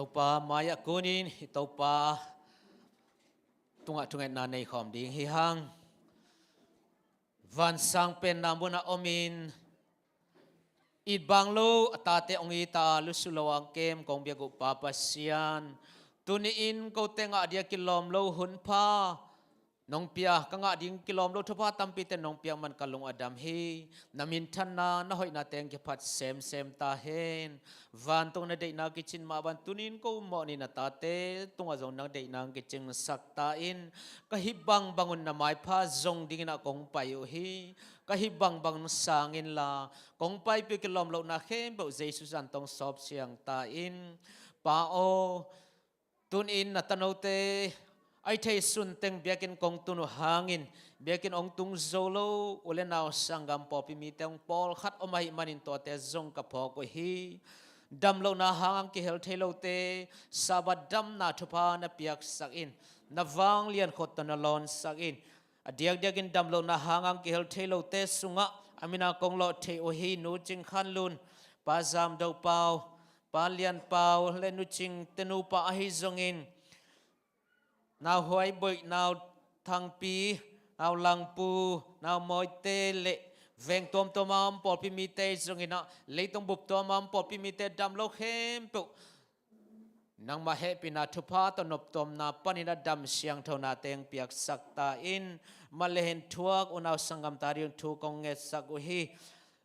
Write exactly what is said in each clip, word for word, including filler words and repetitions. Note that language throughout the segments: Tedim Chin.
Topa mai-ah kunin i Topa tungah thungetna nei khawm ding hi hang. Vansang penna munah omin it bang lo a tate hong it a, lusu lo ang kem kong biak uh Pa Pasian, tuni-in kote ngah dia kilawm lo hun pha nong pia, ka ngah ding kilawm lo thupha tampite nong piak man ka lung a dam hi. Na minthanna, na hoihna teng kiphat semsem ta hen. Vantung na deihna kicin mah bang tunin ko mawhni na tate tungah zong nang deihna kicingsak ta in. Ka hih bangbang un na maipha zong dingin ah kong pai uh hi. Ka hih bangbang sang inla, kong paipih kilawm lohna khempeuh Jesu zan tawh sawp siang ta in. Pa aw, tun in na tanote a i thei sun teng biakinn kong tun uh hangin, biakinn hong tung zo lo u le nau sanggam pawlpi mite hong pawlkhat om ahih manin tuate zong ka phawk uh hi. Damlohna hang ang kihel thei lote Sabbath damna thupha na piaksak in, na vanglian khut tawh na lawnsak in. A diakdiakin damlohna hang ang kihel thei lote sungah a mina kong lawh thei uh hi. Nu Cing Khan Lun, Pa Zam Do Pau, Pa Lian Pau le Nu Cing te nupa ahi zongin, Nau Huai Boih, Nau Thang Pi, Nau Lang Pu, Nau Mawi te le veng tuamtuam a om pawlpi mite zongin ah, leitung bup tuam a om pawlpi mite dam lo khempeuh nangmah hehpihna thupha tawh noptuamna panin a dam siangthona teng piaksak ta in. Mah le hen thuak unau sanggam ta ding thu kong ngetsak uh hi.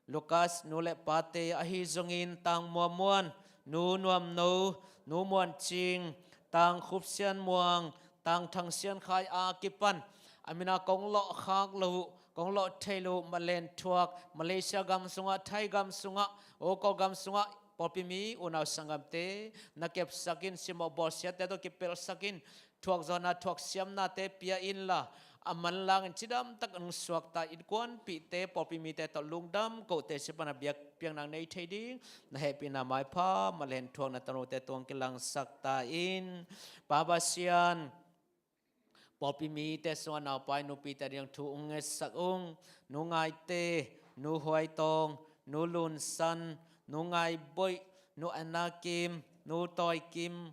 Lukas nu le pate ahi zongin Tang Mua Muan, Nu Nuam No, Nu Muan Cing, Tang Khup Sian Muang, Tang Thang Sian Khai a kipan a mina kong lawh khak lo uh, kong lawh thei lo uh, mah le hen thuak Malaysia gam sungah, Thai gam sungah, aw Kawlgam sungah pawlpi mi unau sanggamte na kepsak in, simmawh bawlsiate tawh kipelhsak in, thuakzawhna thuaksiamnate pia inla, a manlangin cidamtak in suakta innkuanpihte, pawlpi mite tawh lungdam kote sipan a biak piakna nei thei ding na hehpihna maipha mah le hen thuak na tanote tungah kilangsak ta in. Pa Pasian, pawlpi mite sungah naupai nupite ding thu ung ngetsak ung. Nu Ngaite, Nu Huai Tawng, Nu Lun San, Nu Ngai Boih, Nu Anna Kim, Nu Tawi Kim,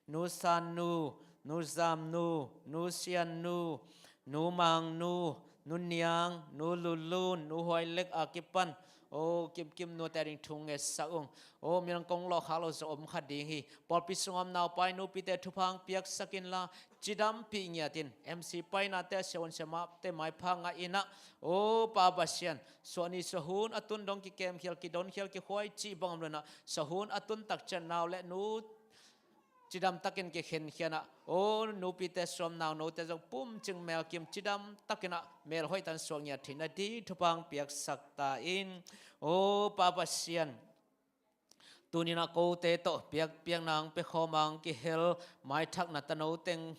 Nu San Nu, Nu Zam Nu, Nu Sian Nu, Nu Mang Nu, Nu Niang, Nu Lun Lun, Nu Huai Lek a kipan, aw Kim Kim nute ding thu ngetsak ung. Aw, minam kong lawh khak lo zong om kha ding hi. Pawlpi sungah om naupai nupite thupha ang piaksak inla, cidampih ngiatin, M C painate, siavuan siamahte maipha ngah in ah, aw Pa Pasian, suahni suahun a tun dong kikemkhial, kidonkhial, kikhuai cih bang om lo in ah, suahun a tun takciang nau le nu cidamtakin kikhenkhia in ah, aw nupite suam, naunote zong pumcing melkim cidamtakin ah melhoih tan suak ngiat theih nading thupha ang piaksak ta in. Aw Pa Pasian, tuni in ah kote tawh piak, piakna ang pia khawm ang kihel maithak na tano teng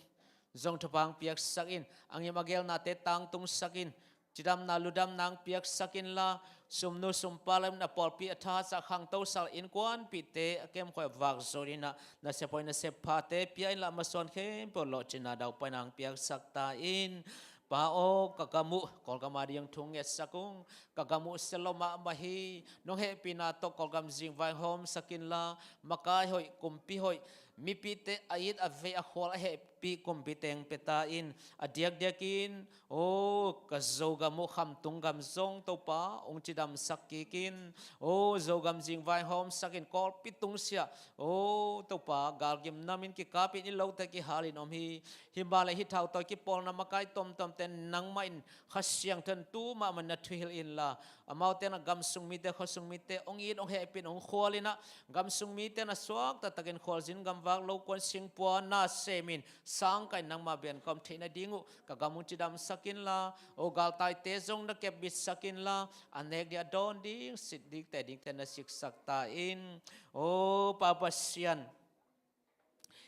zong thupha ang piaksak in. A ngim a gelnate tangtungsak in. Cidamna ludamna ang piaksak inla, sumnu sumpa lam in a pawlpi a thahatsak, khangtosal, innkuanpihte a kemkhuai vak zo in ah, nasep hoih nasep phate pia inla, masuan khempeuh lawhcinna daupaina ang piaksak ta in. Pa aw, ka gam uh, Kawlgam a ding thu ngetsak ung. Ka gam uh sia lo mahmah hi. Nong hehpihna tawh Kawlgam zingvai hawmsak inla, makai hoih, kumpi hoih, mipite a it a vei a khual a hehpih kumpi teng pia ta in. A diakdiakin, aw ka Zogam uh, Khamtung gam zong Topa hong cidamsak kik in. Aw Zogam zingvai hawmsak in, Kawlpi tungsiah, aw Topa galgim nam in kikap in, i lote kihal in om hi. Hi mah le hih thautawi kipawlna makai tuamtuamte nangmah in Kha Siangtho in tu mahmah na thuhilh inla, amaute na gam sung mite, khua sung mite hong it, hong hehpih in, hong khual in ah, gam sung mite na suak taktakin khualzin, gamvak, lokuan, singpua na sem in, sangkah in nangmah bia in ka om theih nading uh, ka gam hong cidamsak inla, aw galtaite zong na kepbitsak inla, a nek ding, a dawn ding, sit dingte, dingte na siksak ta in. Aw Pa Pasian,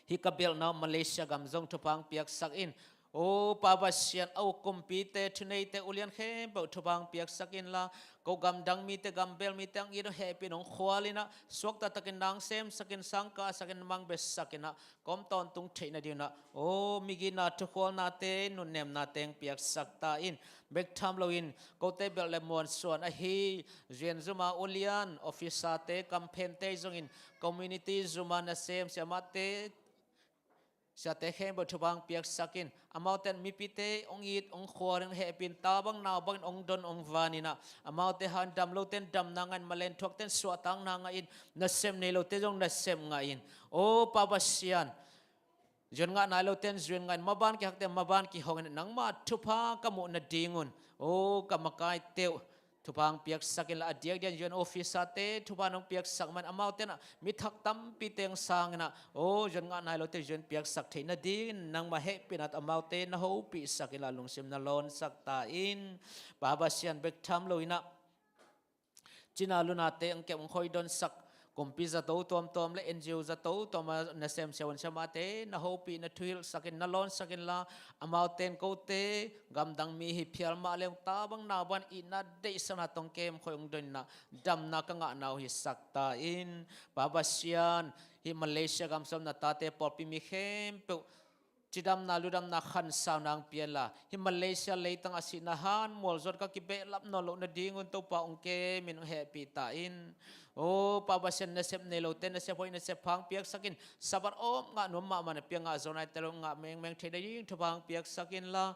hih ka belhna uh Malaysia gam zong thupha ang piaksak in. O Pa Pasian, a uk kumpite, thuneite, ulian khempeuh thupha hong piaksak inla, ko gamdang mite, gambel mite hong it, hong hehpih in, hong khual inah, suakta takin nang semsakin, sangkahsakin, mangbetsak inah, kawm tawntung theih nadinginah, o migitna, thukhualnate, nunnemnate hong piaksak ta in. Bek tham loin kote belh le muansuan ahi, zuan zuma ulian, officerte, kamphente zongin, community zuma nasem siamahte, siate khempeuh thupha hong piaksak in. Amaute in mipite hong it, hong khual in, hehpih in, ta bang nau bangin hong don, hong van inah, amaute hau in, dam lote in damna ngah in, malen thuakte in suahtakna ngah in, nasep nei lote zong nasep ngah in. O Pa Pasian, zuan ngah nai lote in zuan ngah in, maban kihakte in maban kihong in, nangma thupha ka muh nadingun, o ka makaite uh thupha hong piaksak inla, a diakdiakin zuan officerte thupha nong piaksak man, amaute inah mi thak tampite hong sang inah, o zuan ngah nai lote zuan piaksak theih nadingin, nangma hehpihna tawh amaute na hopihsak inla, lungsim na lawnsak ta in. Pa Pasian, bek tham lo inah, cina lunate hong kep, hong khoidonsak kumpi zato tuamtuam le N G O zato tuam a nasem siavuan siamahte na hopih, na thuhilhsak in, na lawnsak inla, amaute in kote gamdang mi hi phial mah le hong, ta bang nau bangin itna deihsakna tawh hong kem khoih, hong don inah, damna ka ngahna uh hisak ta in. Pa Pasian, hih Malaysia gam sung a om na tate, pawlpi mi khempeuh cidamna ludamna khansauna hong pia inla, hih Malaysia leitang a sihna han mualzawt ka kibehlap nawn loh nadingun Topa hong kem in, hong hehpih ta in. O Pa Pasian, nasep nei lote nasep hoih, nasep pha hong piaksak in. Sabbath awp ngah nuam mahmah, na pia ngah zaw naite lo ngah mengmeng theih nading thupha hong piaksak inla,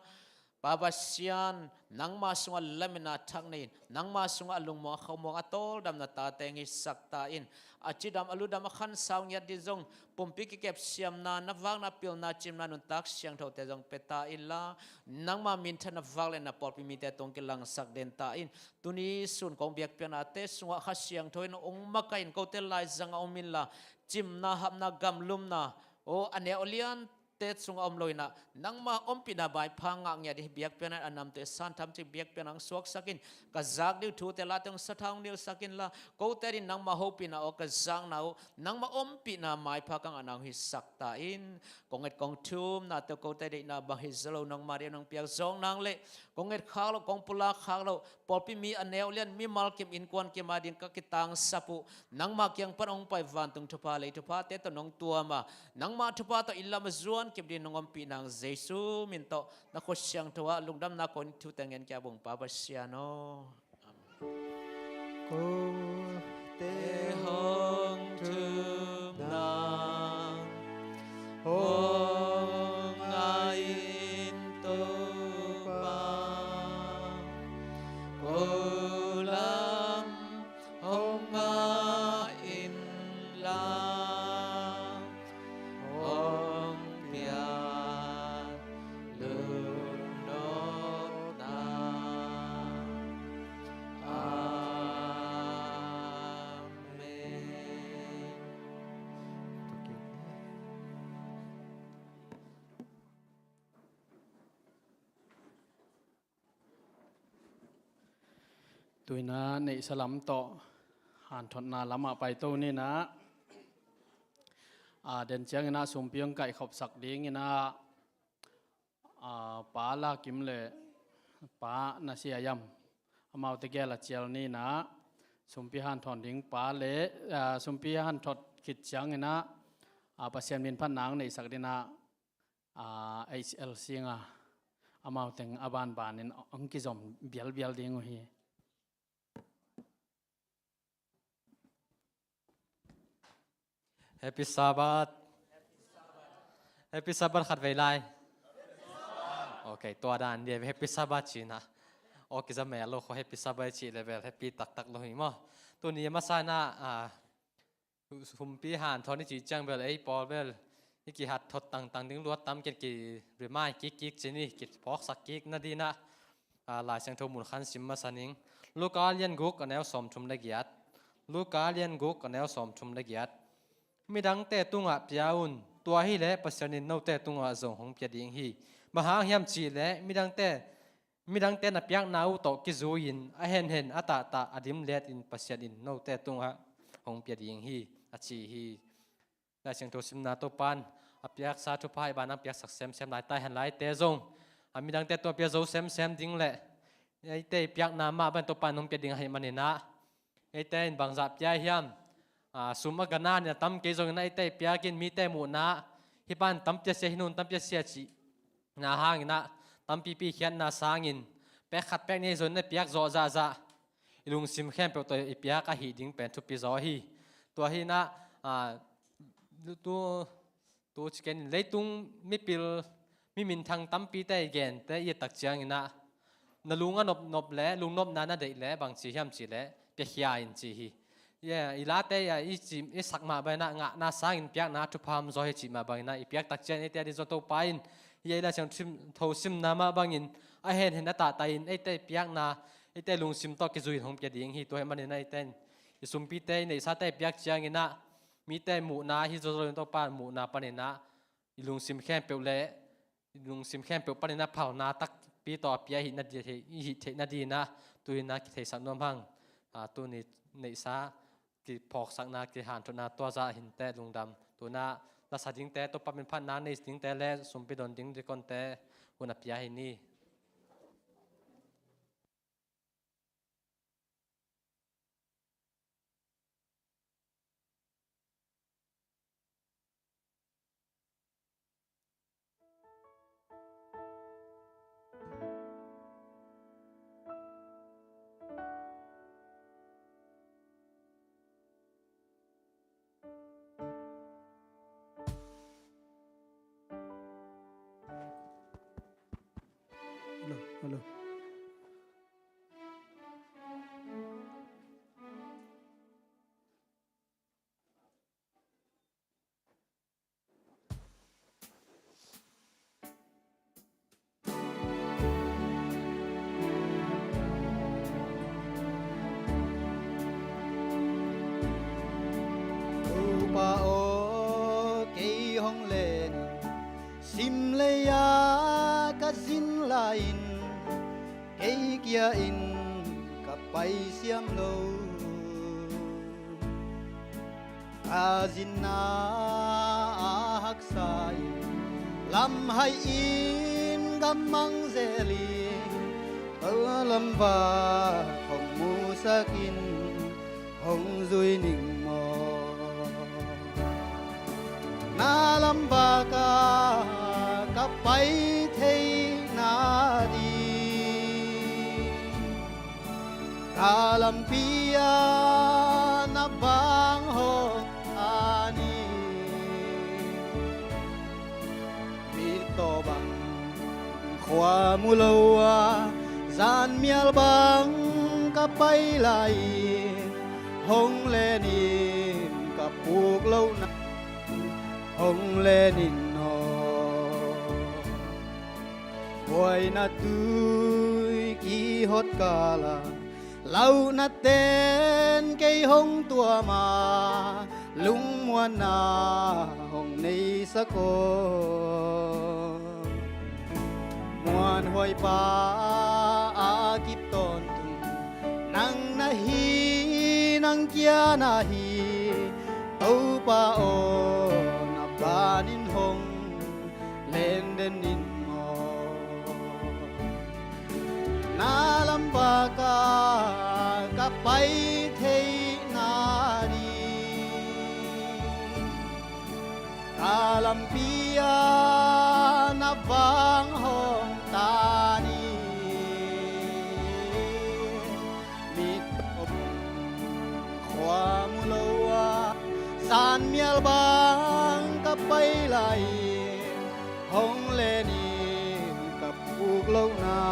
Pa Pasian, nangma sungah lametna thak nei in, nangma sungah a lungmuang a khauhmuang a tawldamna tate hong hisak ta in. A cidam a ludam a khansa hong ngiat ding zong, pumpi kikep siamna, na vakna pilna, cimna nuntak siangthote zong pia ta inla, nangma minthanna vak le na pawlpi mite tung kilangsak den ta in. Tuni sun kong biakpiaknate sungah Kha Siangtho in hong makaih in, kote laizang a om inla, cimna, hapna, gamlumna, o a neu a lian te sungah om lo inah, nangma ompihna maipha ngah ngiat ding biakpiakna a namte san tham cing biakpiakna hong suaksak in. Ka zak ding uh thute late hong satha hong nilsak inla, kote ading nangma hopihna aw ka zakna uh, nangma ompihna maipha ka ngahna hong hisak ta in. Kong et kong thumnate uh kote deihna bang hi zaw lo, nangma ding hong piak zawk nang leh, kong et khak loh, kong pulak khak loh pawlpi mi a neu lian, mimal kim, innkuan kim ading ka kitangsap uh, nangma kiang pan hong pai vantung thupha, lei thuphate tawh nong tuam a, nangma thupha tawh inn lam a zuan kip ding nong ompih nang Jesu min tawh na khut siangtho ah lungdamna kong thute ngen kia bung Pa Pasian aw. Amen. Kote hong thum nang, hong ngai in Topa, ko lam hong ngah inla, hong piak lungnopna. Amen. Tuinah neihsa lam tawh hanthotna lamah paito ninah, a, den cianginah sumpi hong kaihkhopsak dinginah, a, Pa Lakim le Pa Nasia Yam, amaute gel a cial ninah, sumpi hanthawn ding pa le, a, sumpi hanthot khit cianginah, a, Pasian min phatna hong neihsak dinah, a, H L Singa, amau teng a banbanin hong kizom bialbial ding uh hi. Happy Sabbath. Happy Sabbath khat vei lai. Ok, tua dan dia Happy Sabbath cihna. Ok, za mel lo kho Happy Sabbath cih level happy taktak lo hi maw. Tuni a masa inah, a, sumpi hanthawn i cih ciang bel ei pawl bel i kihat thot tangtang ding luat tam kiat, ki remind kikkik cih ni, kiphawksak kik nadinah, a, Lai Siangtho mun khat sim masa ning. Luka lian guk a neu sawmthum le giat. Luka lian guk a neu sawmthum le giat. Midangte tungah pia un, tua hileh Pasian in note tungah zong hong pia ding hi. Bang hang hiam cihleh midangte midangte na piakna uh tawh kizui-in a henhen a tahtah a dimletin Pasian in note tungah hong pia ding hi, a ci hi. Lai Siangtho simna Topa'n a piaksa thupha i banah piaksak semsem laita i hen laite zong, a midangte tua pia zo semsem ding le eite i piakna mah bang Topa in hong pia ding ahih maninah, eite in bangzah pia hiam? A, sum a gana in a tam kei zongin eite i piakin mite muhna hih pan tampi a sia, hih nun tampi a sia cihna hanginah tampipi khiatna sangin pek khat pek nih zongin a piak zawh zahzah i lungsim khempeuh tawh i piak ahih ding pen thupi zaw hi. Tua hinah, a, tu Tu ciken in leitung mipil, mi minthang tampite i gente i et tak cianginah, na lung a nopnop le lungnopna na deih le bangci hiam cih le piakhia in ci hi. I late i sak mah banginah ngahna sangin piakna thupha om zaw hi cih mah banginah i piak tak ciang eite a ding zong Topa in i la siang tho simna mah bangin a henhen a tahtai in eite i piakna eite lungsim tawh kizui in hong pia ding hi. Tua hih maninah eite in i sumpite i neihsate i piak cianginah mite muhna hi zawzaw in Topa muhna paninah i lungsim khempeuh le i lungsim khempeuh paninah phalna takpi tawh a pia i hih theih nadinah tuinah kitheisak nuam hang. A, tuni neihsa kiphawksakna, kihanthawnna tuazah hinteh lungdam. Tunah lasa dingte, Topa min phatna nei dingte le sumpi don ding dikonte hun a pia hi ni. Hello, hello. Topa aw, kei hong len sim lei-a ka zin lai-in kei kia in ka pai siam lo. Ka zinna a haksa in lamhaih in gammang zel in, Topa lamvak hong musak in hong zui ning maw. Na lamvak ah ka pai theihna ding ka lampi ah na vang hong tan in. Mit tawh bang khua mu lo a, zanmial bang ka pai lai-in hong len in ka puk lohna hong len in aw. Buaina tui kihot kal a, lauhna ten kei hong tuam a, lungmuanna hong neisak aw. Muanhuai pa a kip tawntung nang na hi, nang kia na hi, Topa aw, na banin hong len den in maw. Na lamvak ah ka pai theihna ding ka lampi ah na vang hong tan in. Mit tawh bang khua mu lo a, zanmial bang ka pai lai-in hong len in ka puk lohna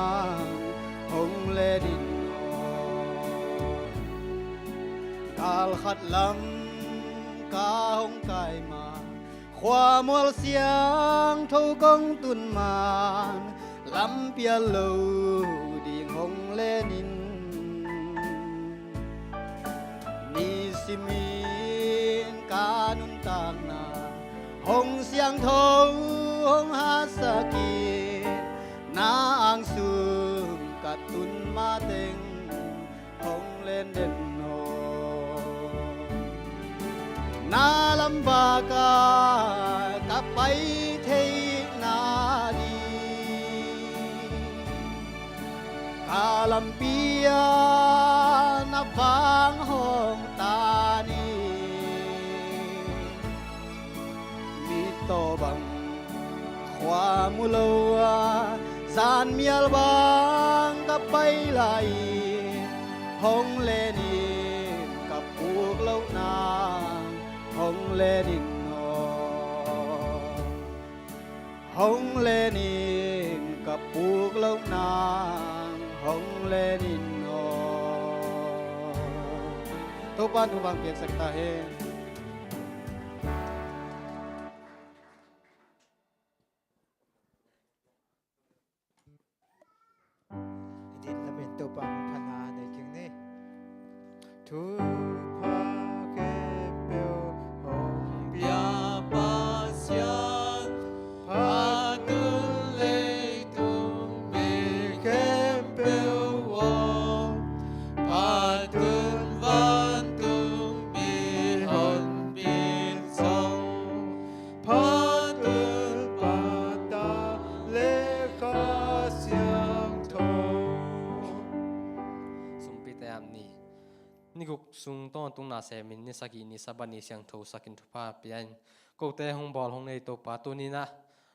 hong len in aw. Gal khat lam ka hong kai ma, khuamual siangtho kong tun man, lampial lo ding hong len in. Nisimin ka nuntakna hong siangtho, hong hatsak in, na ang sung ka tun mateng hong len den aw. Na lamvak ah ka pai theihna ding ka lampi ah na vang hong tan in. Mittaw bang khua mu lo a, zanmial bang ka pai lai in, hong len in ka puk loh nang hong len in aw. Hong len in ka puk loh nang hong len in aw. Topa'n thupha piaksak ta hen. I din lamin Topa hong phatna nei keng ni. Thupha khempeuh hong pia Pasian, phatun leitung mi khempeuh aw, phatun vantung mi honpi zong, phatun Pa, Ta le Kha Siangtho. Sumpite a ni, ni guk sung tawntungna semin ni sagih ni Sabbath ni siangtho sakin thupha pia in, kote hong bawl hong nei Topa, tuni-in ah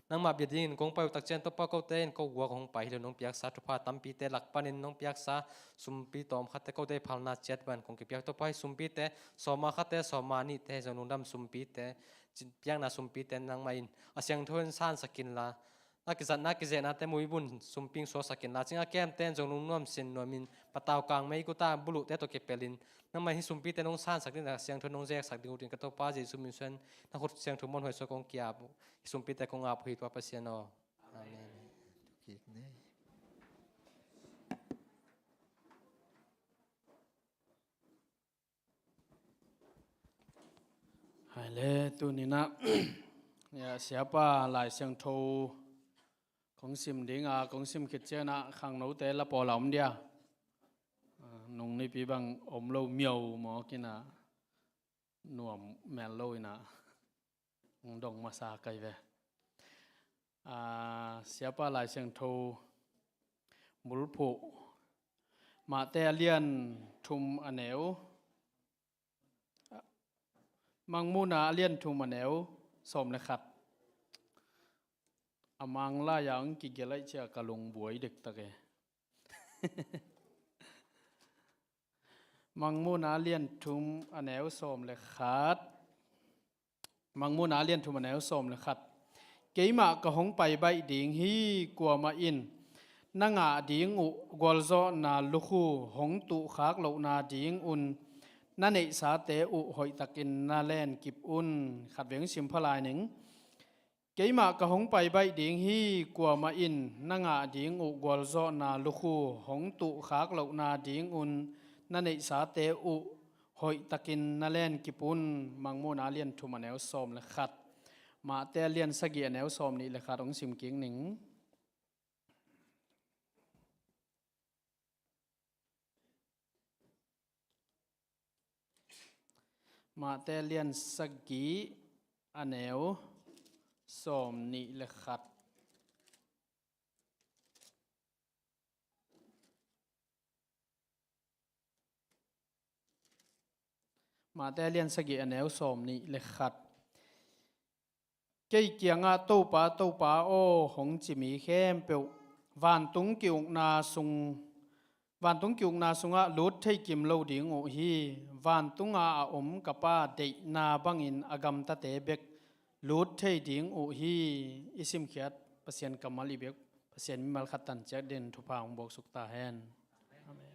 nangmah bia dingin kong pai uh tak ciang Topa, kote in ko guak hong pai hi lo, nong piaksa thupha tampite lak panin nong piaksa sumpi tawmkhatte kote phalna ciat bang kong kipiak Topa. Hih sumpite sawma khatte, sawma nihte, zong lungdam sumpite, ci-, piakna sumpite nangmah in a siangtho in sansak inla, na kizatna kizehnate muibun sumping suaksak inla, cing a kemte in zong lungnuam sin nuamin patau kang mei kuta buluhte tawh kipelin, nangmah in hih sumpite nong sansak ding a siangtho nong zeksak ding uh ding ka Topa Jesu min suan, na khut siangtho muanhuai suak kong ki-ap uh. Hih sumpite kong ap uh hi tua Pasian aw. Amen. Kik ni. Hai le, tuni-in ah, ya, Siapa Lai Siangtho kong sim ding a, kong sim khit ciangin ah khangnote la pawl a om dia. Ah, nung nipi bang om lo miau mawk in ah, nuam mel lo in ah, hong dong masa kai ve. Ah, Siapa Lai Siangtho bulphuh, Mate a lian thum a neu, Mangmuhna a lian thum a neu sawm le khat. A Mang lai-a hong kigelh ahih ciang ka lungbuai dektak e. Mangmuhna a lian thum a neu sawm le khat. Mangmuhna a lian thum a neu sawm le khat. Keimah ka hong pai baih ding hi, kuamah in na ngah ding uh gualzawhna lukhu hong tuhkhak lohna dingun na neihsate uh hoihtakin na lenkip un. Khat vei hong sim pha lai ning. Keimah ka hong pai baih ding hi, kuamah in na ngah ding uh gualzawhna lukhu hong tuhkhak lohna dingun na neihsate uh hoihtakin na lenkip un. Mangmuhna a lian thum a neu sawm le khat. Mate a lian sagih a neu sawm nih le khat hong sim kik ning. Mate lian sagih a neu sawm nih le khat. Mate lian sagih a neu sawm nih le khat. Kei kiangah, "Topa, Topa aw," hong ci mi khempeuh vantung ki-ukna sung, vantung ki-ukna sungah lut thei kim lo ding uh hi. Vantunga a om ka Pa deihna bangin a gamtate bek lut thei ding uh hi. I simkhiat Pasian kammal i biak, Pasian mimal khat tan ciat din thupha hong buaksuk ta hen. Amen.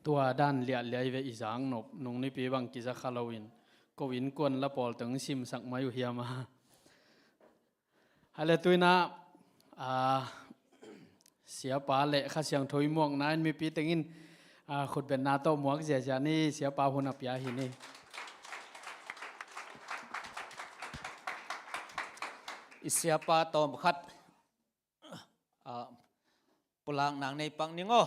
Tua dan liahliah i ve i zang nop nung nipi bang kiza kha loin ko innkuan la pawl teng simsak mai uh hiam a. Hale tuina, a, siapa le Kha Siangtho i muakna in mipi tengin, a, khutbetna tawh muak ziazia ni, siapa hun a pia hi ni. I siapa tawm khat, a, pulak nang nei pak ning aw.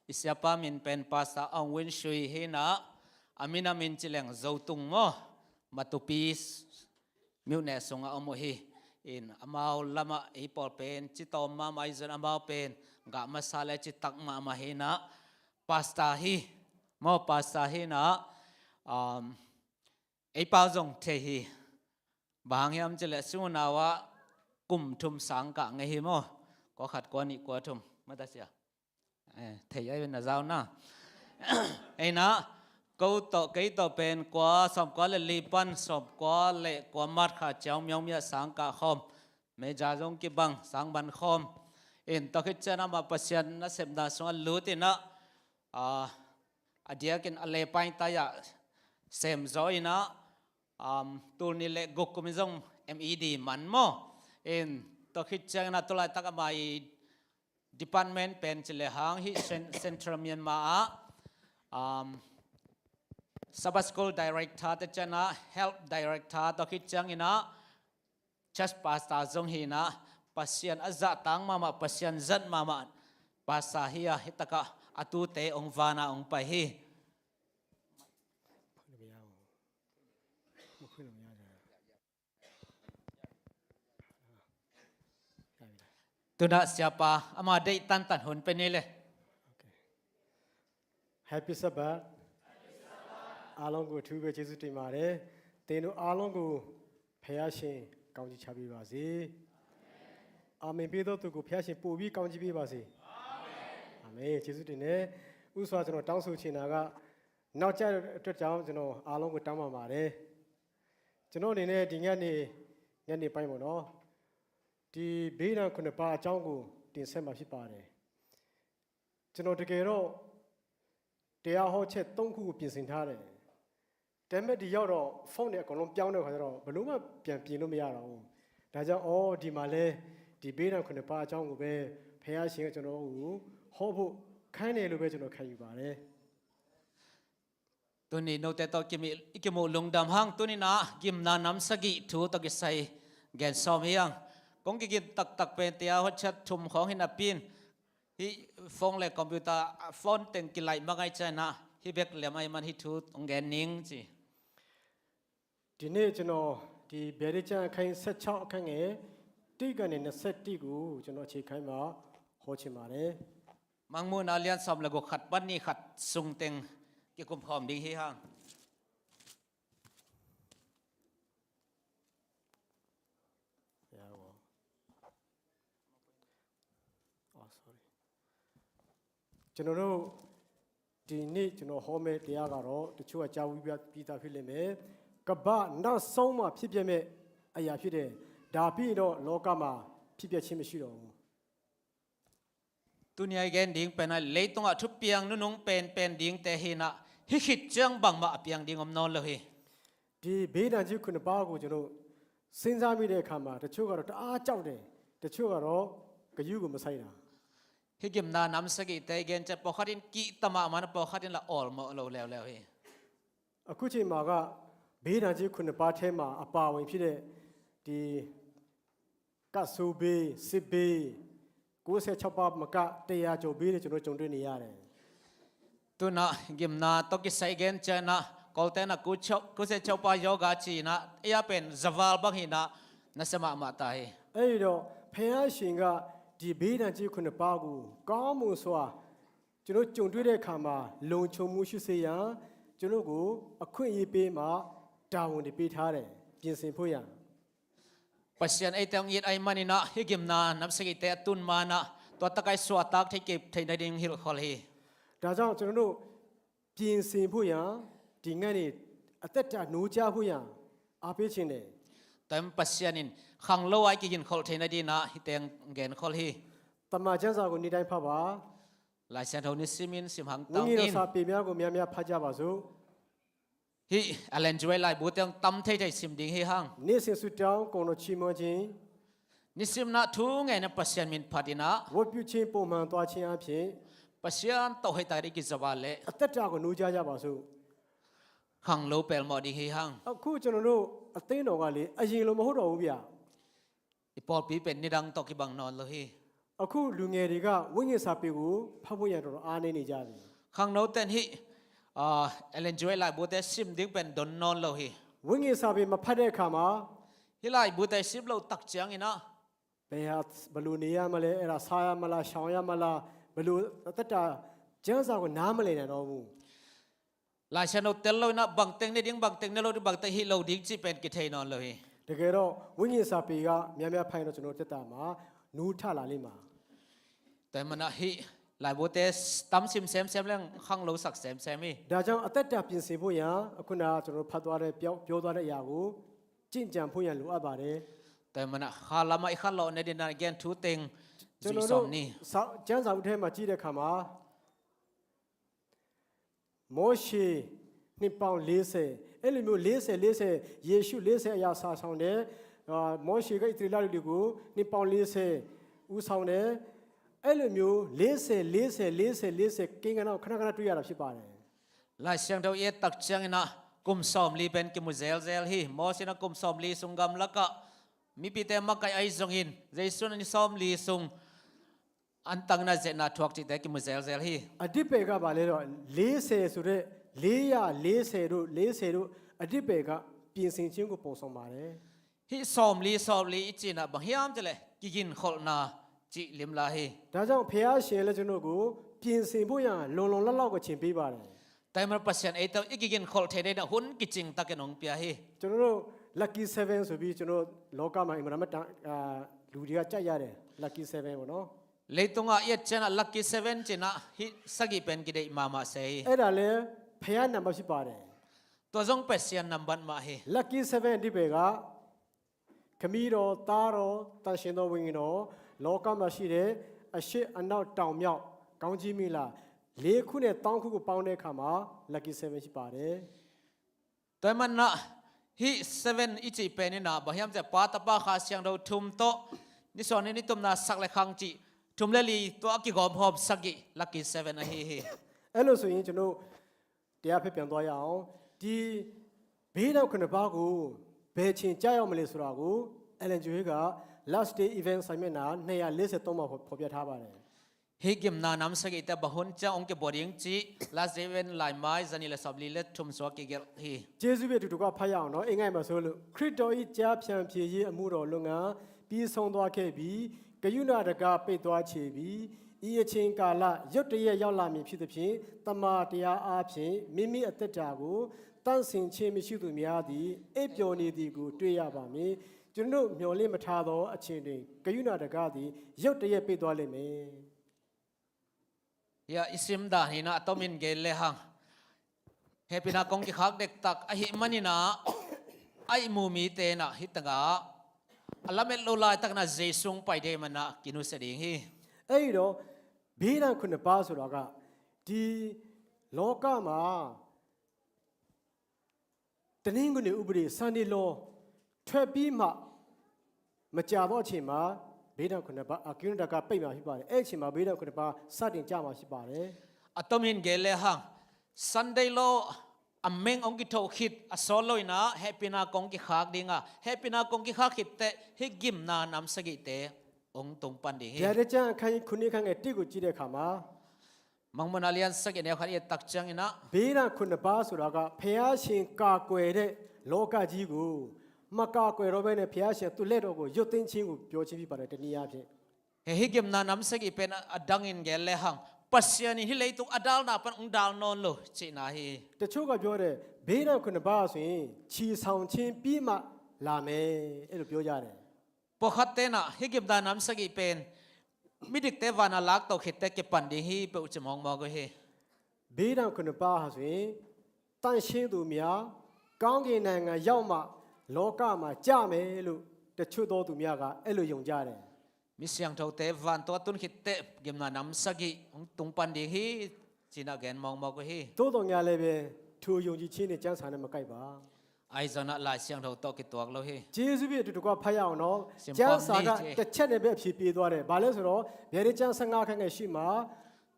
I siapa min pen Pastor Aung Win Sui hi na, a min a min ci leng Zotung maw, Matupi myone sungah om uh hi. In amau lamah ei pawl pen ci tawm mahmah i zon amau pen gah masa le ci tak mahmah hi na, Pastor hi maw, Pastor hi na, um, ei pau zong thei hi. Bang hang hiam cileh sungunau ah kum thum sang kah ngei hi maw? Kua khat, kua nih, kua thum matasia. Eh, thei ai na zau na. Ei na, ko tawh kei tawh pen kua sawm kua le li pan sawm kua le kua mat kha ciang miaungmia sang kah khawm. Meja zong kibang sang ban khawm. In tawh khit cian amah Pasian nasepna sungah lut in ah, a, a diakin a lepaing tai ah sem zaw in ah, um, tul nih le guk kum in zong M E D man maw. In tawh khit ciangin ah tulaitak amah i department pen ci le hang hi Cen-, Central Myanmar ah, um, Sabbath School Director te cian ah Health Director, tawh khit ciangin ah Church Pastor zong hi na, Pasian a zahtang mahmah, Pasian zat mahmah Pastor hi a, hi takah a tute hong vana hong pai hi. Tuna siapa ama deih tantan hun pe ni le. Happy Sabbath. အားလုံးကို အထူးပဲ ကျေးဇူးတင်ပါတယ်။ သင်တို့အားလုံးကို ဘုရားရှင် ကောင်းချီးချပေးပါစေ။ အာမင်ပေးသောသူကို ဘုရားရှင် ပိုပြီး ကောင်းချီးပေးပါစေ။ အာမင်။ ကျေးဇူးတင်တယ်။ ဥစွာ ကျွန်တော် တောင်းဆိုချင်တာက နောက်ကျတဲ့အတွက်ကြောင့် ကျွန်တော် အားလုံးကို တောင်းပန်ပါတယ်။ ကျွန်တော်အနေနဲ့ ဒီညနေ ညနေပိုင်းပေါ့နော်၊ ဒီ ဘုရားခုနှစ်ပါးအကြောင်းကို တင်ဆက်မှာဖြစ်ပါတယ်။ ကျွန်တော် တကယ်တော့ တရားဟောချက်သုံးခုကို ပြင်ဆင်ထားတယ်။ ဒါပေမဲ့ ဒီရောက်တော့ ဖုန်းတွေ အကုန်လုံး ပြောင်းတဲ့အခါကျတော့ ဘယ်လိုမှ ပြန်ပြင်လို့ မရတော့ဘူး။ ဒါကြောင့် အော် ဒီမှာလဲ ဒီ ဘုရားခုနှစ်ပါးအကြောင်းကိုပဲ ဘုရားရှင်က ကျွန်တော်ကို ဟောဖို့ ခိုင်းတယ်လို့ပဲ ကျွန်တော် ခံယူပါတယ်။ Tuni note tawh kimi, i kimuh lungdam hang. Tuni na gimna nam sagih thu tawh kisai gen sawm hi hang. Kong kigin taktak pen tia hotchat thum khawng hi napi in, hih phone le computer, phone teng kilaih mangngaic ciangin ah, hih bek liam ahih man hih thu hong gen ning ci. ဒီနေ့ ကျွန်တော် ဒီ ဗျာဒိတ်ကျမ်း အခန်းကြီး ဆယ့်ခြောက် အခန်းငယ် တစ်ကနေ နှစ်ဆယ့်တစ်ကို ကျွန်တော် အခြေခံပြီး ဟောချင်ပါတယ်။ Mangmuhna lian sawm le guk, khat pan nih khat sung teng kikum khawm ding hi hang. Yeah, well. Oh, sorry. ကျွန်တော်တို့ ဒီနေ့ ကျွန်တော် ဟောမယ့် တရားကတော့ တချို့က ကြားဝေးပြီးသား ဖြစ်လိမ့်မယ်။ ကမ္ဘာ့နောက်ဆုံးမှာ ဖြစ်ပျက်မယ့် အရာ ဖြစ်တယ်။ ဒါပြီးရင်တော့ လောကမှာ ဖြစ်ပျက်ခြင်း မရှိတော့ဘူး။ Tuni a i gen ding pen ah, leitungah thupiang nunung penpen dingte hi na, hih khit ciang bangmah a piang ding om nawn lo hi. ဒီ ဘုရားခုနှစ်ပါးကို ကျွန်တော် စဉ်းစားမိတဲ့အခါမှာ တချို့ကတော့ တအားကြောက်တယ်။ တချို့ကတော့ ဂရုကို မစိုက်တာ။ Hih gimna nam sagihte i gen ciang, pawlkhat in kihta mahmah, pawlkhat in lah awlmawh lo leuleu hi. အခုချိန်မှာက ဘုရားခုနှစ်ပါးထဲမှာ အပါအဝင်ဖြစ်တဲ့ ဒီ ကပ်ဆိုးဘေး၊ စစ်ဘေး၊ ကိုးဆယ့်ခြောက်ပါးမက တစ်ရာကျော် ဘေးတွေ ကျွန်တော် ကြုံတွေ့နေရတယ်။ Tuna gimna tawh kisai gen ciangin ah, Kawlte in ah ကိုးဆယ့်ခြောက်ပါးရောဂါ ci-in ah, ei a pen zaval bang hi na, nasia mahmah ta hi. အဲ့ဒီတော့ ဘုရားရှင်က ဒီ ဘုရားခုနှစ်ပါးကို ကောင်းမွန်စွာ ကျွန်တော် ကြုံတွေ့တဲ့အခါမှာ လုံခြုံမှုရှိစေရန် ကျွန်တော်ကို အခွင့်အရေးပေးမှ တာဝန်တွေ ပေးထားတယ်။ ပြင်ဆင်ဖို့ရန်။ Pasian eite hong it ahih manin ah, hih gimna nam sagihte a tun ma-in ah, tua tak a i suahtak thei kei theih nading hilhkholh hi. ဒါကြောင့် ကျွန်တော်တို့ ပြင်ဆင်ဖို့ရန် ဒီညနေ အသက်တာ နိုးကြားဖို့ရန် အားပေးချင်တယ်။ Tua ahih manin Pasian in khanglo a i kiginkholh theih nading in ah, hihte hong genkhol hi. သမ္မာကျမ်းစာကို နေ့တိုင်းဖတ်ပါ။ Lai Siangtho ni simin sim hang tang in. ဝိညာဉ်တော်စာပေများကို များများဖတ်ကြပါစို့။ Hih Ellen G White လိုက်ဘူးတဵင် tam theithei sim ding hi hang. နေ့စဉ်ဆုတောင်း ကိုယ်တော်ချီးမွမ်းခြင်း။ Ni simna thu ngeina Pasian min phat in ah. ဝတ်ပြုခြင်း ပုံမှန်သွားခြင်းအားဖြင့် Pasian tawh hei tak ding kizaw a leh. အသက်တာကို နိုးကြားကြပါစို့။ Khanglo pelmawh ding hi hang. အခုကျွန်တော်တို့ အသင်းတော်ကလေ အရင်လိုမဟုတ်တော့ဘူးဗျာ။ I pawlpi pen nidang tawh kibang nawn lo hi. အခုလူငယ်တွေက ဝိညာဉ်စာပေကို ဖတ်ဖို့ရန် တော်တော်အားနည်းနေကြပြီ။ Khangnote in hih, ah, Ellen G White လိုက်ဘူးတဵင် sim ding pen don nawn lo hi. ဝိညာဉ်စာပေ မဖတ်တဲ့အခါမှာ Hih လိုက်ဘူးတဵင် sim lo tak ciangin ah. ဘယ်ဟာ ဘယ်လိုနေရမလဲ၊ အဲ့ဒါ စားရမလား၊ ရှောင်ရမလား၊ ဘယ်လို အသက်တာကျမ်းစာကို နားမလည်နိုင်တော့ဘူး။ Lai Siangtho tel lo in ah, bangteng ne ding, bangteng ne lo ding, bangteng hih lo ding cih pen kithei nawn lo hi. တကယ်တော့ ဝိညာဉ်စာပေက များများဖတ်ရင်တော့ ကျွန်တော်တို့ သက်တာမှာ နူးထလာလိမ့်မယ်။ Tua ahih manin ah hih laibu te tam sim semsem leng khanglosak semsem hi. ဒါကြောင့် အသက်တာပြင်ဆင်ဖို့ရန် အခုနက ကျွန်တော်တို့ ဖတ်သွားတဲ့ ပြော ပြောသွားတဲ့အရာကို ကျင့်ကြံဖို့ရန် လိုအပ်ပါတယ်။ Tua ahih manin ah, kha lamah i khanlawh nadingin ah, gen thu teng ကျွန်တော်တို့ zuih sawm ni. စာ ကျမ်းစာအုပ်ထဲမှာ ကြည့်တဲ့အခါမှာ မောရှေ နှစ်ပေါင်း လေးဆယ်၊ အဲ့လိုမျိုး လေးဆယ် လေးဆယ်၊ ယေရှု လေးဆယ် အရာ စတင်တယ်။ အာ၊ မောရှေက ဣသရေလတွေကို နှစ်ပေါင်း လေးဆယ် ဦးဆောင်တယ်။ အဲ့လိုမျိုး လေးဆယ် လေးဆယ် လေးဆယ် လေးဆယ် ကိန်းဂဏန်းကို ခဏခဏ တွေ့ရတာ ဖြစ်ပါတယ်။ Lai Siangtho i et tak ciangin ah, kum sawmli pen kimu zelzel hi. Moses in ah kum sawmli sung gamlakah mipite makaih ahi zongin, Jesu in ah ni sawmli sung an tangna, ze-etna thuak cihte kimu zelzel hi. အဓိပ္ပာယ်က ဘာလဲတော့ လေးဆယ် ဆိုတဲ့ လေးရာ လေးဆယ် တို့ လေးဆယ် တို့ အဓိပ္ပာယ်က ပြင်ဆင်ခြင်းကို ပုံဆောင်ပါတယ်။ Hih sawmli, sawmli i cihna bang hiam cih leh, kiginkholhna cih limla hi. ဒါကြောင့် ဘုရားရှင်လည်း ကျွန်တော်တို့ကို ပြင်ဆင်ဖို့ရန် လုံလုံလောက်လောက်ကို အချိန်ပေးပါတယ်။ Tua ahih manin Pasian in ei tawh i kiginkholh theih nadingin ah hun kicing takin hong pia hi. ကျွန်တော်တို့ Lucky Seven ဆိုပြီး ကျွန်တော်တို့ လောကမှာ အင်မတန်မှ အာ၊ လူတွေက ကြိုက်ကြတယ်။ Lucky Seven ပေါ့နော်။ Leitungah i et ciangin ah Lucky Seven ci-in ah hih sagih pen kideih mahmah se hi. အဲ့ဒါလည်း ဘုရားနာမ ဖြစ်ပါတယ်။ Tua zong Pasian nambat mah hi. Lucky Seven အဓိပ္ပာယ်က ခမည်းတော်၊ သားတော်၊ သန့်ရှင်းသောဝိညာဉ်တော်၊ လောကမှာရှိတဲ့ အရှေ့၊ အနောက်၊ တောင်၊ မြောက်၊ ကောင်းကြီးမင်္ဂလာ လေးခုနဲ့ သောင်းခုကို ပေါင်းတဲ့အခါမှာ Lucky Seven ဖြစ်ပါတယ်။ Tua ahih manin ah, hih seven i cih pen in ah, bang hiam cih leh, Pa, Tapa, Kha Siangtho thum tawh, nisuahna nitumna sak le khang cih thum le li tawh a kigawmkhawm sagih, Lucky Seven ahi hi. အဲ့လိုဆိုရင် ကျွန်တော် တရားဖတ်ပြန်သွားရအောင်။ ဒီ ဘုန်းတော်ခုနှစ်ပါးကို ဘယ်ချိန်ကြားရမလဲဆိုတာကို Ellen G White က Last Day Event စာမျက်နှာ နှစ်ရာလေးဆယ်သုံးမှာ ဖော်ပြထားပါတယ်။ Hih gimna nam sagihte bang hun ciang hong kibua ding cih, Last Day Event laimai zanih le sawmli le thum sung ah kigelh hi. ကျေးဇူးပဲ တူတူက ဖတ်ရအောင်နော်။ အင်္ဂလိပ်မှာဆိုလို့ ခရစ်တော်၏ ကျမ်းပြန်ဖြေရေး အမှုတော်လုပ်ငန်း ပြီးဆုံးသွားခဲ့ပြီ။ ကရုဏာတံခါး ပိတ်သွားချေပြီ။ ဤအချိန်ကာလ ရုတ်တရက် ရောက်လာမည် ဖြစ်သဖြင့် သမ္မာတရားအားဖြင့် မိမိအသက်တာကို သန့်စင်ခြင်းမရှိသူများသည် အိပ်ပျော်နေသည်ကို တွေ့ရပါမည်။ ကျွန်တော်မျှော်လင့်မထားသော အချိန်တွင် ကရုဏာတံခါးသည် ရုတ်တရက် ပိတ်သွားလိမ့်မယ်။ Ya, i sim dan hi-in ah, a tomin gen le hang, hehpihna kong kikhak dektak ahih manin ah, a ihmu mite in ah hih tengah a lamet lo laitakin ah Jesu hong pai ding ahih manin ah kinusia ding hi. အဲ့ဒီတော့ ဘုန်းတော်ခုနှစ်ပါးဆိုတာက ဒီလောကမှာ တနင်္ဂနွေဥပုသ် Sunday law ထွက်ပြီးမှ မကြာသောအချိန်မှာ ဘုန်းတော်ခုနှစ်ပါး အကရုဏာတံခါး ပိတ်မှာဖြစ်ပါတယ်။ အဲ့အချိန်မှာ ဘုန်းတော်ခုနှစ်ပါး စတင်ကျမှာဖြစ်ပါတယ်။ A tomin gen le hang, Sunday law a meng hong kitho khit a sawt lo-in ah, hehpihna kong kikhak ding a, hehpihna kong kikhak khit teh hih gimna nam sagihte hong tung pan ding hi. ဗျာဒိတ်ကျမ်း အခန်းကြီးခုနစ် အခန်းငယ်တစ်ကို ကြည့်တဲ့အခါမှာ Mangmuhna lian sagih, neu khat i et tak ciangin ah, ဘုန်းတော်ခုနှစ်ပါးဆိုတာက ဘုရားရှင်ကာကွယ်တဲ့ လောကကြီးကို မကာကွယ်တော့ဘဲနဲ့ ဘုရားရှင် သူ့လက်တော်ကို ရုပ်သိမ်းခြင်းကို ပြောခြင်းဖြစ်ပါတယ်။ တနည်းအားဖြင့် Hih gimna nam sagih pen a dangin gen le hang, Pasian in hih leitung a dalna pan hong dal nawn lo cihna hi. တချို့က ပြောတယ်၊ ဘုန်းတော်ခုနှစ်ပါးဆိုရင် ချီဆောင်ခြင်းပြီးမှ လာမယ်။ အဲ့လို ပြောကြတယ်။ Pawlkhatte in ah, hih gimna nam sagih pen midikte van ah laktoh khit teh kipan ding hi, peuh ci mawkmawk uh hi. ဘုန်းတော်ခုနှစ်ပါးဟာဆိုရင် သန့်ရှင်းသူများ ကောင်းကင်နိုင်ငံရောက်မှ လောကမှာ ကျမယ်လို့ တချို့သောသူများက အဲ့လို ယုံကြတယ်။ Misiangthote van tawh a tun khit teh gimna nam sagih hong tung pan ding hi, ci-in a gen mawkmawk uh hi. သို့သော်ငြားလည်းပဲ ထိုယုံကြည်ခြင်းနှင့် ကျမ်းစာနဲ့မကိုက်ပါ။ Ahi zongin ah Lai Siangtho tawh kituak lo hi. ကျေးဇူးပြု အတူတကွဖတ်ရအောင်နော်။ Simpom. ကျမ်းစာက တစ်ချက်နဲ့ပဲ အဖြေပေးသွားတယ်။ ဘာလဲဆိုတော့ ဗျာဒိတ်ကျမ်း ဆယ့်ငါး အခန်းငယ်ရှစ်မှာ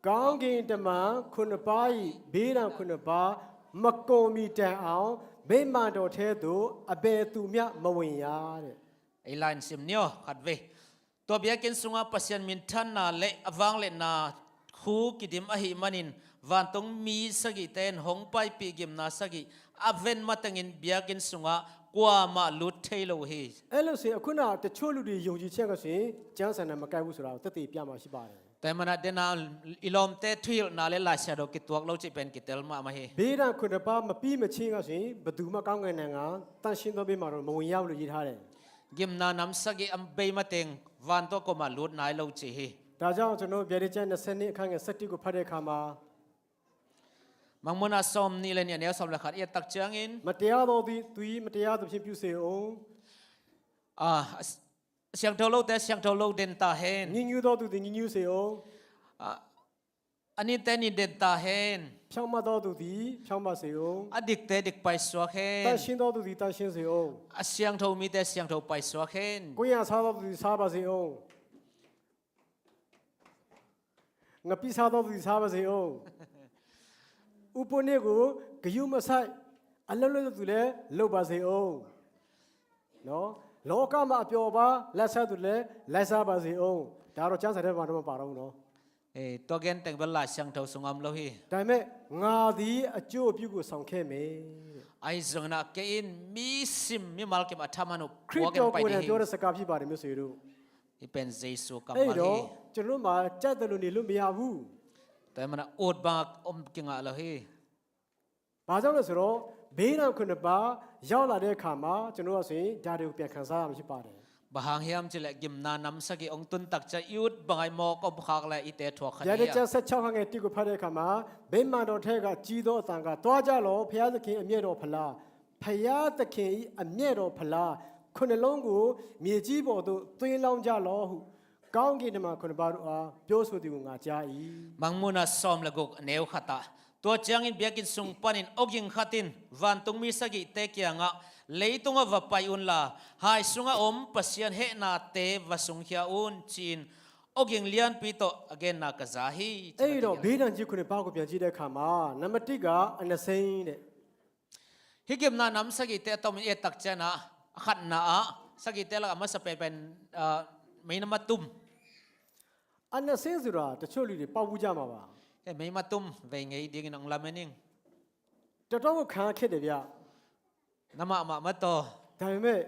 ကောင်းကင်တမန်ခုနှစ်ပါး၏ ဘုရင်ခုနှစ်ပါး မကုန်မှီတိုင်အောင် ဗိမာန်တော်ထဲသို့ အဘယ်သူမျှမဝင်ရတဲ့။ Ei, Lai in sim ni aw, khatvei. Tua biakinn sungah Pasian minthanna le a vangliatna thu kidim ahih manin, vantung mi sagihte in hong paipih gimna sagih a ven matengin biakinn sungah kuamah lut thei lo uh hi. အဲ့လိုဆိုရင် အခုနက တချို့လူတွေ ယုံကြည်ခြင်းကဆိုရင် ကျမ်းစာနဲ့မကိုက်ဘူးဆိုတာကို သက်သေပြမှာဖြစ်ပါတယ်။ Tua ahih manin ah, dena i lawmte thuhilhna le Lai Siangtho kituak lo cih pen kitel mahmah hi. ဘုရင်ခုနှစ်ပါး မပြီးမချင်းကဆိုရင် ဘယ်သူမှ ကောင်းကင်နိုင်ငံ သန့်ရှင်းသောဗိမာန်တော် မဝင်ရဘူးလို့ ရေးထားတယ်။ Gimna nam sagih a bei mateng van tawh kuamah lut nai lo ci hi. ဒါကြောင့် ကျွန်တော်တို့ ဗျာဒိတ်ကျမ်း နှစ်ဆယ့်နှစ် အခန်းငယ် ဆယ့်တစ်ကို ဖတ်တဲ့အခါမှာ Mangmuhna sawmnih le nih, a neu sawm le khat i et tak ciangin, မတရားသောသူသည် မတရားသဖြင့် ပြုစေဦး။ Ah, a siangtho lote siangtho lo den ta hen. ညစ်ညူးသောသူသည် ညစ်ညူးစေဦး။ Ah, a ninte nin den ta hen. ဖြောင့်မတ်သောသူသည် ဖြောင့်မတ်စေဦး။ A dikte dik paisuak hen. သန့်ရှင်းသောသူသည် သန့်ရှင်းစေဦး။ A siangtho mite siangtho paisuak hen. ကွင်ယံစားသောသူသည် စားပါစေဦး။ ငပိစားသောသူသည် စားပါစေဦး။ ဥပုသ်နေ့ကို ဂရုမစိုက် အလုပ်လုပ်သူလည်း လုပ်ပါစေဦး။ နော်။ လောကမှာ အပျော်ပါ လိုက်စားသူလည်း လိုက်စားပါစေဦး။ ဒါတော့ ကျမ်းစာထဲမှာတော့ မပါတော့ဘူးနော်။ Eh, tua gen teng bel Lai Siangtho sungah om lo hi. ဒါပေမဲ့ ငါသည် အကျိုးအပြစ်ကို ဆောင်ခဲ့မယ်တဲ့။ Ahi zongin ah kei in mi sim, mimal kim a thaman uh ခရစ်တော်ကိုယ်တိုင် ပြောတဲ့စကား ဖြစ်ပါတယ် မိတ်ဆွေတို့။ Hih pen Jesu kammal hi. အဲ့တော့ ကျွန်တော်တို့မှာ ကြိုက်သလို နေလို့မရဘူး။ Tua ahih manin ah ut bangin om kingah lo hi. ဘာကြောင့်လဲဆိုတော့ ဘုရင်ခုနှစ်ပါး ရောက်လာတဲ့အခါမှာ ကျွန်တော်တို့ကဆိုရင် ဒါတွေကို ပြန်ခံစားရမှာ ဖြစ်ပါတယ်။ Bang hang hiam cih leh gimna nam sagih hong tun tak ciang i ut bangin mawk om khak leh i te thuak kha ding hi. ဗျာဒိတ်ကျမ်း ဆယ့်ခြောက် အခန်းငယ် တစ်ကို ဖတ်တဲ့အခါမှာ ဗိမာန်တော်ထဲက ကြီးသောအသံက သွားကြလော့။ ဘုရားသခင်အမျက်တော်ဖျါ ဘုရားသခင်၏ အမျက်တော်ဖျါ ခုနှစ်လုံးကို မြေကြီးပေါ်သို့ သွင်းလောင်းကြလော့ဟု ကောင်းကင်တမန်ခုနှစ်ပါးတို့အား ပြောဆိုသည်ကို ငါကြား၏။ Mangmuhna sawm le guk, a neu khat ah, tua ciangin biakinn sung panin awging khat in vantungmi sagihte kiangah, "Leitungah va pai unla, hai sungah om Pasian hehnate va sungkhia un," ci-in awging lianpi tawh a genna ka za hi, ci-in a kigelh. အဲ့ဒီတော့ ဘုရင်ကြီးခုနှစ်ပါးကို ပြန်ကြည့်တဲ့အခါမှာ နံပါတ်တစ်က အနစိမ်းတဲ့။ Hih gimna nam sagihte a tomin i et tak ciangin ah, a khatna ah, sagihte lakah a masa penpen, ah, mei nam a tum. အနစိမ်းဆိုတာ တချို့လူတွေ ပေါက်ဖူးကြမှာပါ။ Eh, mei nam a tum vei ngei dingin hong lamen ing. တော်တော်ကို ခံရခက်တယ်ဗျာ။ Na mahmah mah tawh. ဒါပေမဲ့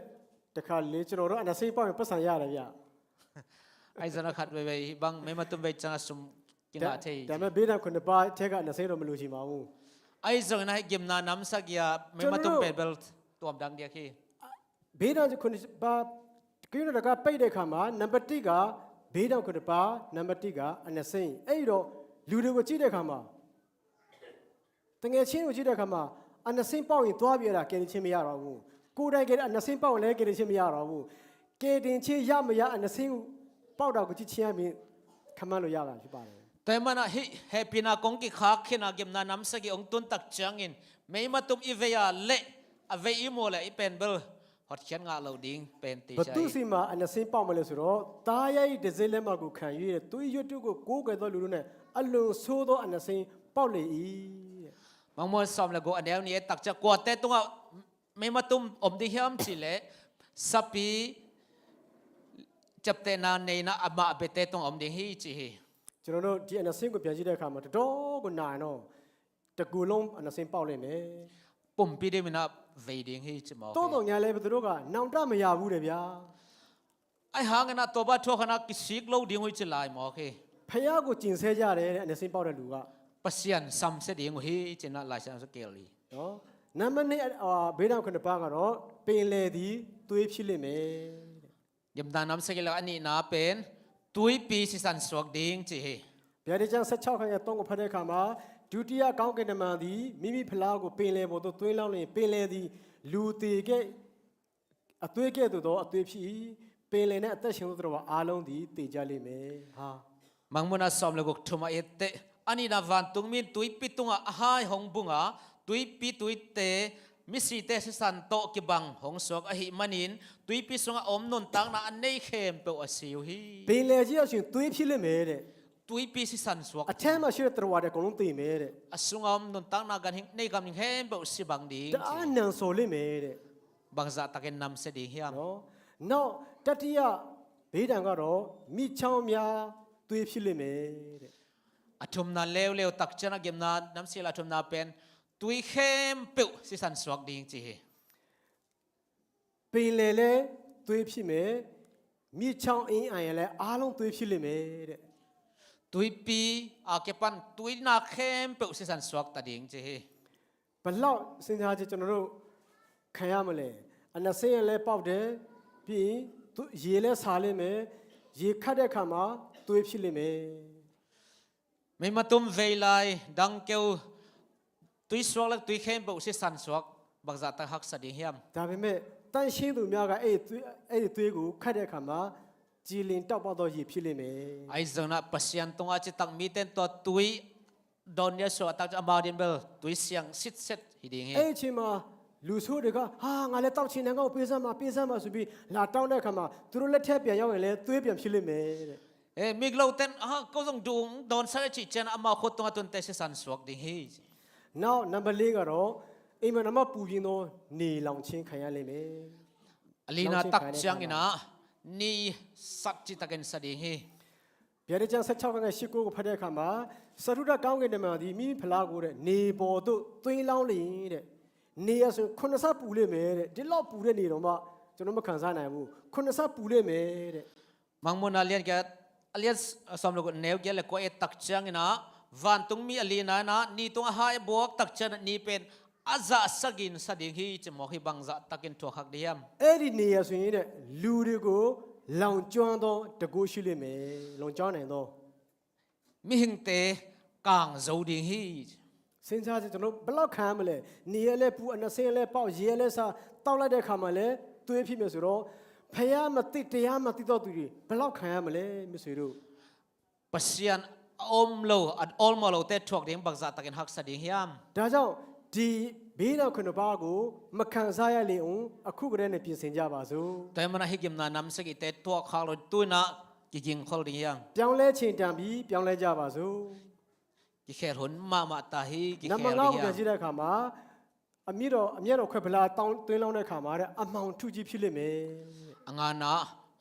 တခါလေ ကျွန်တော်တို့ အနစိမ်းပေါက်ရင် ပိုက်ဆံရတယ်ဗျာ။ Ahi zongin ah khat veivei hih bang mei nam a tum vei ciangin ah sum kingah thei hi. ဒါပေမဲ့ ဘုရင်ခုနှစ်ပါးထဲက အနစိမ်းတော့ မလိုချင်ပါဘူး။ Ahi zongin ah hih gimna nam sagih ah mei nam a tum pen bel tuam dang diak hi. ဘုရင်ခုနှစ်ပါး ကရုဏာတော်က ပိတ်တဲ့အခါမှာ နံပါတ်တစ်က ဘုရင်ခုနှစ်ပါး နံပါတ်တစ်က အနစိမ်း။ အဲ့ဒီတော့ လူတွေကို ကြည့်တဲ့အခါမှာ သူငယ်ချင်းကို ကြည့်တဲ့အခါမှာ အနစိမ်းပေါက်ရင် သွားပြီး အဲ့ဒါ ကယ်တင်ခြင်း မရတော့ဘူး။ ကိုယ်တိုင် ကယ် အနစိမ်းပေါက်ရင်လည်း ကယ်တင်ခြင်း မရတော့ဘူး။ ကယ်တင်ခြင်း ရမရ အနစိမ်းပေါက်တာကို ကြည့်ခြင်းအပြင် ခန့်မှန်းလို့ရတာ ဖြစ်ပါတယ်။ Tua ahih manin ah hih hehpihna kong kikhak khin a, gimna nam sagih hong tun tak ciangin mei nam a tum i vei a leh, a vei i muh leh i pen bel hotkhiat ngah lo ding pen teci hi. ဘယ်သူဆီမှာ အနစိမ်းပေါက်မလဲဆိုတော့ သားရဲ၏တံဆိပ်လက်မှတ်ကို ခံ၍ သွေးရွက်တို့ကို ကိုးကွယ်သောလူတို့၌ အလွန်ဆိုးသော အနစိမ်းပေါက်လေ၏တဲ့။ Mangmuhna sawm le guk, a neu nih i et tak ciang, kuate tungah mei nam a tum om ding hiam cih leh, sapi ciaptehna neihna a mah biate tungah om ding hi, ci hi. ကျွန်တော်တို့ ဒီအနစိမ်းကို ပြန်ကြည့်တဲ့အခါမှာ တော်တော်ကို နာရင်တော့ တစ်ကိုယ်လုံး အနစိမ်းပေါက်လိမ့်မယ်။ Pumpi dim in ah vei ding hi, ci mawk hi. သို့သော်ငြားလည်း သူတို့က နောင်တမရဘူးတဲ့ဗျာ။ Ahi hangin ah tua bang a thuak khin ah kisik lo ding uh hi, ci lai mawk hi. ဘုရားကို ကျင်ဆဲကြတယ်တဲ့ အနစိမ်းပေါက်တဲ့လူက။ Pasian samsia ding uh hi, ci-in ah Lai Siangtho sung kigelh hi. နော်။ နံပါတ်နှစ် အာ၊ ဘုရင်ခုနှစ်ပါးကတော့ ပင်လယ်သည် သွေးဖြစ်လိမ့်မယ်တဲ့။ Gimna nam sagih lak a nihna pen tuipi sisan suak ding, ci hi. ဗျာဒိတ်ကျမ်း ဆယ့်ခြောက် အခန်းငယ် သုံးကို ဖတ်တဲ့အခါမှာ ဒုတိယကောင်းကင်တမန်သည် မိမိဖျားကို ပင်လယ်ပေါ်သို့ သွင်းလောင်းလျှင် ပင်လယ်သည် လူသေကဲ့ အသွေးကဲ့သို့သော အသွေးဖြစ်၏ ပင်လယ်နဲ့ အသက်ရှင်သောသတ္တဝါအားလုံးသည် သေကြလိမ့်မယ်။ ဟာ။ မင်္ဂလာဆောင်လို့ကို ထုံးမအစ်တဲ့ အနိနာ ဗန်တုံမင်း တွိပီတုံး အဟိုင် ဟုံးဘုံ တွိပီ တွိတဲ မီးစံတဲ စံစန်တိုကီဘင် ဟုံးစွက် အဟိမနင်း တွိပီစုံ အုံးနုံတန်းနာ အန့ၢ်ခဲမ်ပဝ် အစျူဟီ။ ပင်လယ်ကြီးဟာဆိုရင် သွေးဖြစ်လိမ့်မယ်တဲ့။ တွိပီ စံစန်စွက် အထဲမှာရှိတဲ့သတ္တဝါတွေ အကုန်လုံးသေမယ်တဲ့။ အစုံ အုံးနုံတန်းနာ ဂန်ဟိင် န့ၢ်ဂမ်ဟိင် ခဲမ်ပဝ် စံဘင်ဒိင် တအားနံစော်လိမ့်မယ်တဲ့။ ဘင်ဇာတကင်နမ်စဒိင်ဟီမ်။ နော်။ နောက်တတိယ ဗေးဒဏ်ကတော့ မြစ်ချောင်းများသွေးဖြစ်လိမ့်မယ်တဲ့။ အထုံးနာ လျော်လျော် တကင်နာ ဂင်နာ နမ်စလ အထုံးနာပင် တွိခဲမ်ပဝ် စံစန်စွက်ဒိင် စျူဟီ။ ပင်လယ်လည်းသွေးဖြစ်မယ်။ မြစ်ချောင်းအင်းအိုင်လည်း အားလုံးသွေးဖြစ်လိမ့်မယ်တဲ့။ တွိပီ အကပန် တွိနာခဲမ်ပဝ် စံစန်စွက်တဒိင် စျူဟီ။ ဘယ်လောက် စဉ်းစားကြည့် ကျွန်တော်တို့ ခံရမလဲ။ အနံၣ်စင်းလည်းပေါက်တယ်။ ပြီးရင် သူ-၊ ရေလည်းဆာလိမ့်မယ်။ ရေခတ်တဲ့အခါမှာ သွေးဖြစ်လိမ့်မယ်။ မီးမတုံး ဝေးလၢ် ဒင်ကဵဝ် တွိစွက်လႄႈ တွိခဲမ်ပဝ် စံစန်စွက် ဘင်ဇာတဟက်စဒိင်ဟီမ်။ ဒါပေမဲ့ သန့်ရှင်းသူများက အဲ့ဒီသွေး၊ အဲ့ဒီသွေးကို ခတ်တဲ့အခါမှာ ကြည်လင်တောက်ပသောရေ ဖြစ်လိမ့်မယ်။ အယိုးနာ ပစံတုံး အစံတၢ်မီးတဲတွိ တွိ ဒိုၣ်ယၢၢ်စွက် တၢ်အမၢဒိၣ်ဘဲလ် တွိစံစံစံဟီဒိင်ဟီ။ အဲ့ဒီအချိန်မှာ လူဆိုးတွေက ဟာ၊ ငါလည်းသောက်ချင်တယ်၊ ငါ့ကိုပေးစမ်းပါ၊ ပေးစမ်းပါဆိုပြီး လာတောင်းတဲ့အခါမှာ သူတို့လက်ထဲပြန်ရောက်ရင်လည်း သွေးပြန်ဖြစ်လိမ့်မယ်တဲ့။ အဲ၊ မီးကလုတ်တၢ် ဟာ၊ ကိုယ်စုံဒုံ ဒိုၣ်စံစံ အမၢခုတုံး အတုံးတဲ စံစန်စွက်ဒိင်ဟီ။ နောက် နံပါတ်လေးကတော့ အိမ်မှာ နံပါတ်ပူပြင်းသော နေလောင်ခြင်းခံရလိမ့်မယ်။ အလီနာ တကင်နာ နံစံစံတကင်စဒိင်ဟီ။ ဗျာဒိတ်ကျမ်း ဆယ့်ခြောက် ငယ် ရှစ် ကို ကို ဖတ်တဲ့အခါမှာ စတုတ္ထကောင်းကင်တမန်သည် မိမိဖလားကိုတဲ့ နေပေါ်သို့ သွင်းလောင်းလျှင်တဲ့ နေရာဆိုရင် ခုနှစ်ဆပူလိမ့်မယ်တဲ့။ ဒီလောက်ပူတဲ့နေတောင်မှ ကျွန်တော်မခံစားနိုင်ဘူး။ ခုနှစ်ဆပူလိမ့်မယ်တဲ့။ မင်မုနာ လျံက အလျံ အစံလုက နံက လၢ ကို အဲ တကင်နာ ဝန်တုံမီး အလီနာ နံတုံအဟိုင် ဘွဲ့ တကင်နာ နံပင် အစစဂိၼ်စဒိင်ဟီ စျူမီးဟီ။ ဘင်ဇာတကင်ထွဲခက်ဒိင်ဟီမ်။ အဲ့ဒီနေရာဆိုရင်တဲ့ လူတွေကို လောင်ကျွမ်းသော တန်ခိုးရှိလိမ့်မယ်။ လောင်ကျွမ်းနိုင်သော။ မီးဟိင်တဲ ကၢင်စျူဒိင်ဟီ။ စဉ်းစားကြည့် ကျွန်တော် ဘယ်လောက်ခံရမလဲ။ နေရာလည်းပူ၊ အနံၣ်စင်းလည်းပေါက်၊ ရေလည်းဆာ၊ တောက်လိုက်တဲ့အခါမှာလည်း သွေးဖြစ်မယ်ဆိုတော့ ဘုရားမသိ၊ တရားမသိသောသူတွေ ဘယ်လောက်ခံရမလဲ မိတ်ဆွေတို့။ ပစံအအိုမ်လိာ် အအိုမ်လိာ်တဲ ထွဲဒိင် ဘင်ဇာတကင်ဟက်စဒိင်ဟီမ်။ ဒါကြောင့် ဒီ ဗေးဒဏ်ခုနစ်ပါးကို မခံစားရလေအောင် အခုကတည်းက ပြင်ဆင်ကြပါစို့။ တဲမနုၤ ဟိဂိမ်နာ နမ်စဂိတဲ ထွဲခက်လိာ် တွိနာ ကဂိင်ခိၣ်ဒိင်ဟီမ်။ ပြောင်းလဲချိန်တန်ပြီ၊ ပြောင်းလဲကြပါစို့။ ကခဲဟုၣ်မးမးတၢ်ဟီ ကခဲဟုၣ် နံပါတ်ငါးကို ပြန်ကြည့်တဲ့အခါမှာ အမျက်တော်၊ အမျက်တော်ခွဲးဖျါ သွင်းလောင်းတဲ့အခါမှာတဲ့ အမှောင်ထုကြီးဖြစ်လိမ့်မယ်။ အငါးနာ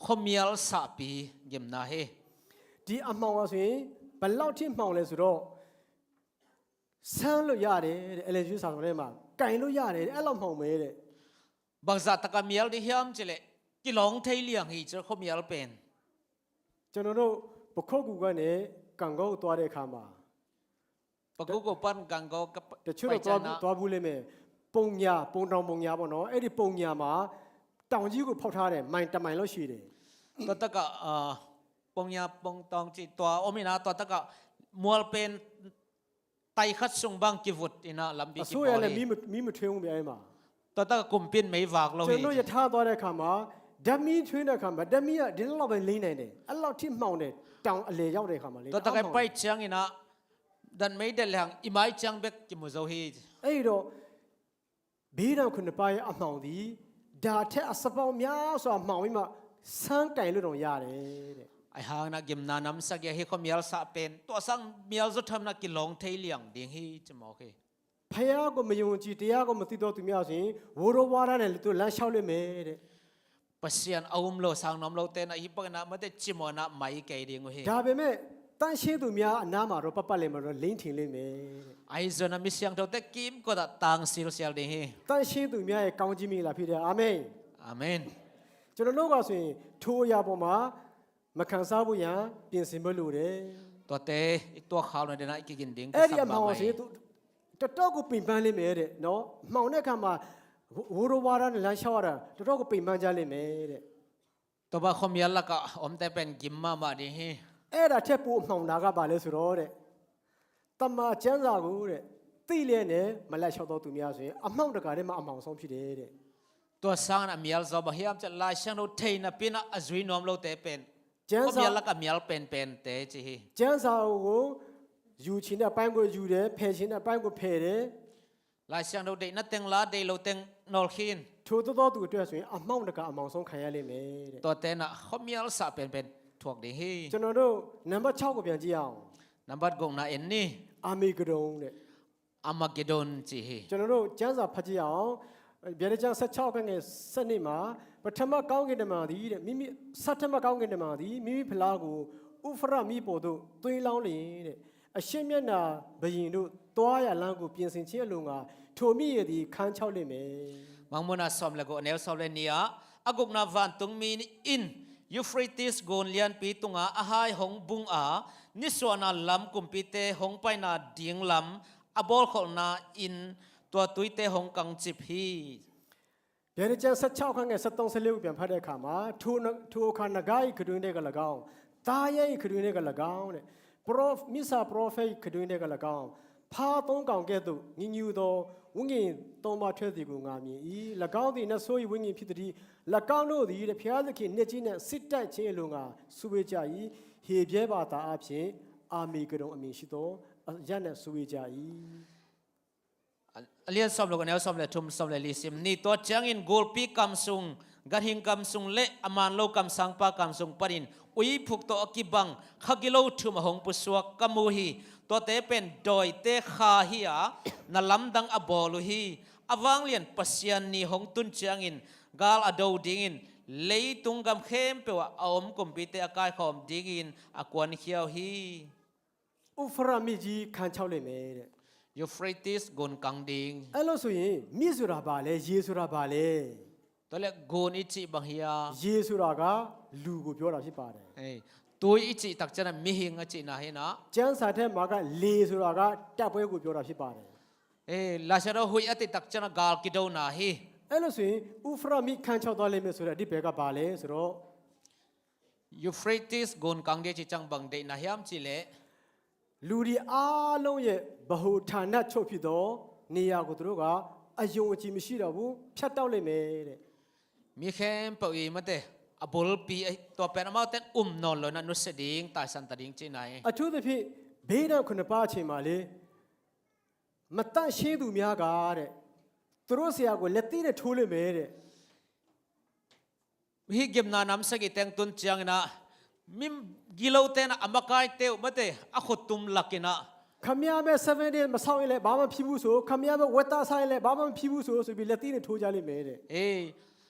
ခုမျဲၢ်စပီ ဂိမ်နာဟီ။ ဒီအမှောင်ဟာဆိုရင် ဘယ်လောက်ထိမှောင်လဲဆိုတော့ ဆန်းလို့ရတယ်တဲ့။ အဲလ်အင်ဂျီစာစောင်ထဲမှာ ကိုင်လို့ရတယ်တဲ့။ အဲ့လောက်မှောင်မယ်တဲ့။ ဘင်ဇာတကမျဲၢ်ဒိင်ဟီမ် စျူလဲ ကီလွင်ထေးလျံဟီ စျူခုမျဲၢ်ပင်။ ကျွန်တော်တို့ ပခုက္ကူကနေ ဂန့်ဂေါကိုသွားတဲ့အခါမှာ ပခုက္ကူပန် ဂန့်ဂေါက တချို့တော့ ပ သွားဖူး၊ သွားဖူးလိမ့်မယ်။ ပုံညာ၊ ပုံတောင်ပုံညာပေါ့နော်။ အဲ့ဒီပုံညာမှာ တောင်ကြီးကိုဖောက်ထားတယ်။ မိုင်တစ်မိုင်လောက်ရှည်တယ်။ တွာ်တက အာ၊ ပုံညာ၊ ပုံတောင်ကြီး တွာ်အိုမ်မီးနာ တွာ်တက မွဲလ်ပင် တိုင်ခတ်စုံဘင် ကီဝုတ်အံၤနာ လမ်းဘီကီဘီလီ။ အစိုးရလည်း မီးမ၊ မီးမထွေးဘူးဗျာ၊ အဲ့မှာ။ တွာ်တက ကုမ်ပင် မီးဝၢၵ်လိာ်ဟီ။ ကျွန်တော်တို့ ရထားသွားတဲ့အခါမှာ ဓာတ်မီးထွေးတဲ့အခါမှာ ဓာတ်မီးက ဒီလောက်ပဲလင်းနိုင်တယ်။ အဲ့လောက်ထိမှောင်တယ်။ တောင်အလယ်ရောက်တဲ့အခါမှာလေ။ တွာ်တက ပၢႆးချံအံၤနာ ဓာတ်မီးဒဲးလႅင် အံၤမီးချံဘဲက ကီမူဇိုဟီ။ အဲ့ဒီတော့ ဗေးဒဏ်ခုနစ်ပါးရဲ့အမှောင်သည် ဒါထက်အစပေါင်းများစွာမှောင်ပြီးမှ ဆန်းကိုင်လို့တောင်ရတယ်တဲ့။ အဟိုင်နာ ဂိမ်နာ နမ်စဂိဟီ ခုမျဲၢ်စပင် တွာ်စၢ်မျဲၢ်စထမ်နာ ကီလွင်ထေးလျံဒိင်ဟီ စျူမီးဟီ။ ဘုရားကိုမယုံကြည်၊ တရားကိုမသိသောသူများဆိုရင် ဝါရဝါရနဲ့ သူလမ်းလျှောက်လိမ့်မယ်တဲ့။ ပစံအအိုမ်လိာ် ဆၢင်နွံလိာ်တဲနာ ဟိပကနာ မတဲ စျူမီးနာ မီးကဲဒိင်ဟီ။ ဒါပေမဲ့ သန့်ရှင်းသူများအနားမှာတော့ ပတ်ပတ်လည်မှာတော့ လင်းထင်လိမ့်မယ်တဲ့။ အယိုးနာ မီးစံထိးတဲ ကီမ်ကီးတၢ် တၢင်စံလ်စံလ်ဒိင်ဟီ။ သန့်ရှင်းသူများရဲ့ ကောင်းကြီးမင်္ဂလာဖြစ်တဲ့။ အာမင်။ အာမင်။ ကျွန်တော်တို့ကဆိုရင် ထိုအရာပေါ်မှာ မခံစားဖို့ရန် ပြင်ဆင်ဖို့လိုတယ်။ တွာ်တဲ အံၤတွာ်ခါလီၤ ဒ်နာ ကဂိၢ်ဒိင် အဲ့ဒီအမှောင်ဆိုရင် သူ တော်တော်ကို ပင်ပန်းလိမ့်မယ်တဲ့နော်။ မှောင်တဲ့အခါမှာ ဝါရဝါရနဲ့ လမ်းလျှောက်ရတာ တော်တော်ကို ပင်ပန်းကြလိမ့်မယ်တဲ့။ တွာ်ဘၣ်ခုမျဲၢ်လၢက အိုမ်တဲပင် ဂိမ်မးမးဒိင်ဟီ။ အဲ့ဒါထက်ပိုအမှောင်တာက ဘာလဲဆိုတော့တဲ့ သမ္မာကျမ်းစာကိုတဲ့ သိလျက်နဲ့ မလိုက်လျှောက်သောသူများဆိုရင် အမှောင်တကာထဲမှာ အမှောင်ဆုံးဖြစ်တယ်တဲ့။ Tua sangin a mial zaw bang hiam cih leh Lai Siangtho thei napi-in a zui nuam lote pen, ကျမ်းစာ khuamial lak a mial penpente ci hi. ကျမ်းစာကို ယူချင်တဲ့အပိုင်းကိုယူတယ်၊ ဖယ်ချင်တဲ့အပိုင်းကိုဖယ်တယ်။ Lai Siangtho deihna teng la, deih lo teng nawlkhin. ထိုသို့သောသူအတွက်ဆိုရင် အမှောင့်တကာအမှောင်ဆုံးခံရလိမ့်မယ်တဲ့။ Tuate in ah khuamial sa penpen thuak ding hi. ကျွန်တော်တို့ နံပါတ်ခြောက်ကို ပြန်ကြည့်ရအောင်။ Nambat gukna en ni. အာမေဂဒုန်တဲ့။ Armageddon ci hi. ကျွန်တော်တို့ ကျမ်းစာဖတ်ကြည့်ရအောင်။ ဗျာဒိတ်ကျမ်း ဆယ့်ခြောက် အခန်းငယ် ဆယ့်နှစ်မှာ ပထမကောင်းကင်တမန်သည်တဲ့ မိမိ ဆဌမကောင်းကင်တမန်သည် မိမိဖလားကို ဥဖရတ်မီးပေါ်သို့ သွင်းလောင်းလျှင်တဲ့ အရှေ့မျက်နှာဘုရင်တို့ သွားရာလမ်းကို ပြင်ဆင်ခြင်းအလိုငှာ ထိုမီးရည်သည် ခန်းခြောက်လိမ့်မယ်။ Mangmuhna sawm le guk, a neu sawm le nih ah, a gukna vantung mi in Euphrates gun lianpi tungah a hai hong bung a, nisuahna lam kumpite hong paina ding lam a bawlkholhna in tua tuite hong kangcip hi. ဗျာဒိတ်ကျမ်း ဆယ့်ခြောက် အခန်းငယ် ဆယ့်သုံး ဆယ့်လေးကို ပြန်ဖတ်တဲ့အခါမှာ ထိုန- ထိုအခါ နဂါး၏ခဒုန်းထဲကလည်းကောင်း၊ သားရဲ၏ခဒုန်းထဲကလည်းကောင်းတဲ့ ပရော- မိစ္ဆာပရောဖက်၏ခဒုန်းထဲကလည်းကောင်း၊ ဖါသုံးကောင်ကဲ့သို့ ညစ်ညူးသော ဝိညာဉ်သုံးပါးထွက်သည်ကို ငါမြင်၏။ ၎င်းသည် နတ်ဆိုး၏ဝိညာဉ်ဖြစ်သတည်း။ ၎င်းတို့သည် ဘုရားသခင်မျက်စိနှင့် စစ်တိုက်ခြင်းအလိုငှာ စုဝေးကြ၏။ ဟေဗြဲဘာသာအားဖြင့် အာမေဂဒုန်အမည်ရှိသော အရပ်၌ စုဝေးကြ၏။ A lian sawm le guk, a neu sawm le thum, sawm le li sim ni. Tua ciangin gulpi kam sung, ganhing kam sung le a man lo kamsangpa kam sung panin uiphuk tawh a kibang kha gilo thum a hong pusuak ka mu hi. Tuate pen dawite kha hi a, na lamdang a bawl uh hi. A vanglian Pasian ni hong tun ciangin gal a do dingin, leitung gam khempeuh ah a om kumpite a kaikhawm dingin a kuankhia uh hi. ဥဖရတ်မြစ်ကြီး ခန်းခြောက်လိမ့်မယ်တဲ့။ Euphrates gun kang ding. အဲ့လိုဆိုရင် မြစ်ဆိုတာဘာလဲ၊ ရေဆိုတာဘာလဲ။ Tua leh gun i cih bang hiam? ရေဆိုတာက လူကိုပြောတာဖြစ်ပါတယ်။ Eh, tui i cih takciang ah mihing a cihna hi na. ကျမ်းစာထဲမှာက လေဆိုတာက တပ်ပွဲကိုပြောတာဖြစ်ပါတယ်။ Eh, Lai Siangtho huih a cih takciang ah gal kidona hi. အဲ့လိုဆိုရင် ဥဖရတ်မြစ် ခန်းခြောက်သွားလိမ့်မယ်ဆိုတဲ့ အဓိပ္ပာယ်က ဘာလဲဆိုတော့ Euphrates gun kang ding cih ciang bang deihna hiam cih leh, လူတွေအားလုံးရဲ့ ဗဟိုဌာနချုပ်ဖြစ်သော နေရာကို သူတို့က အယုံအကြည်မရှိတော့ဘူး၊ ဖြတ်တောက်လိမ့်မယ်တဲ့။ Mi khempeuh i mate, a bulpi, eh, tua pen amaute in um nawn lo in ah nusia ding, taisan ta ding cihna hi. အထူးသဖြင့် ဘုရင့်ခုနှစ်ပါးအချိန်မှာလေ မသန့်ရှင်းသူများကတဲ့ သူတို့ဆရာကို လက်သီးနဲ့ထိုးလိမ့်မယ်တဲ့။ Hih gimna nam sagih teng tun ciangin ah, mi gilote in ah a makaite uh mate, a khut tum lak in ah, ခင်ဗျားပဲ seven day မစောင့်ရင်လည်း ဘာမှမဖြစ်ဘူးဆို၊ ခင်ဗျားပဲ ဝတ်သားစားရင်လည်း ဘာမှမဖြစ်ဘူးဆိုဆိုပြီး လက်သီးနဲ့ထိုးကြလိမ့်မယ်တဲ့။ Eh,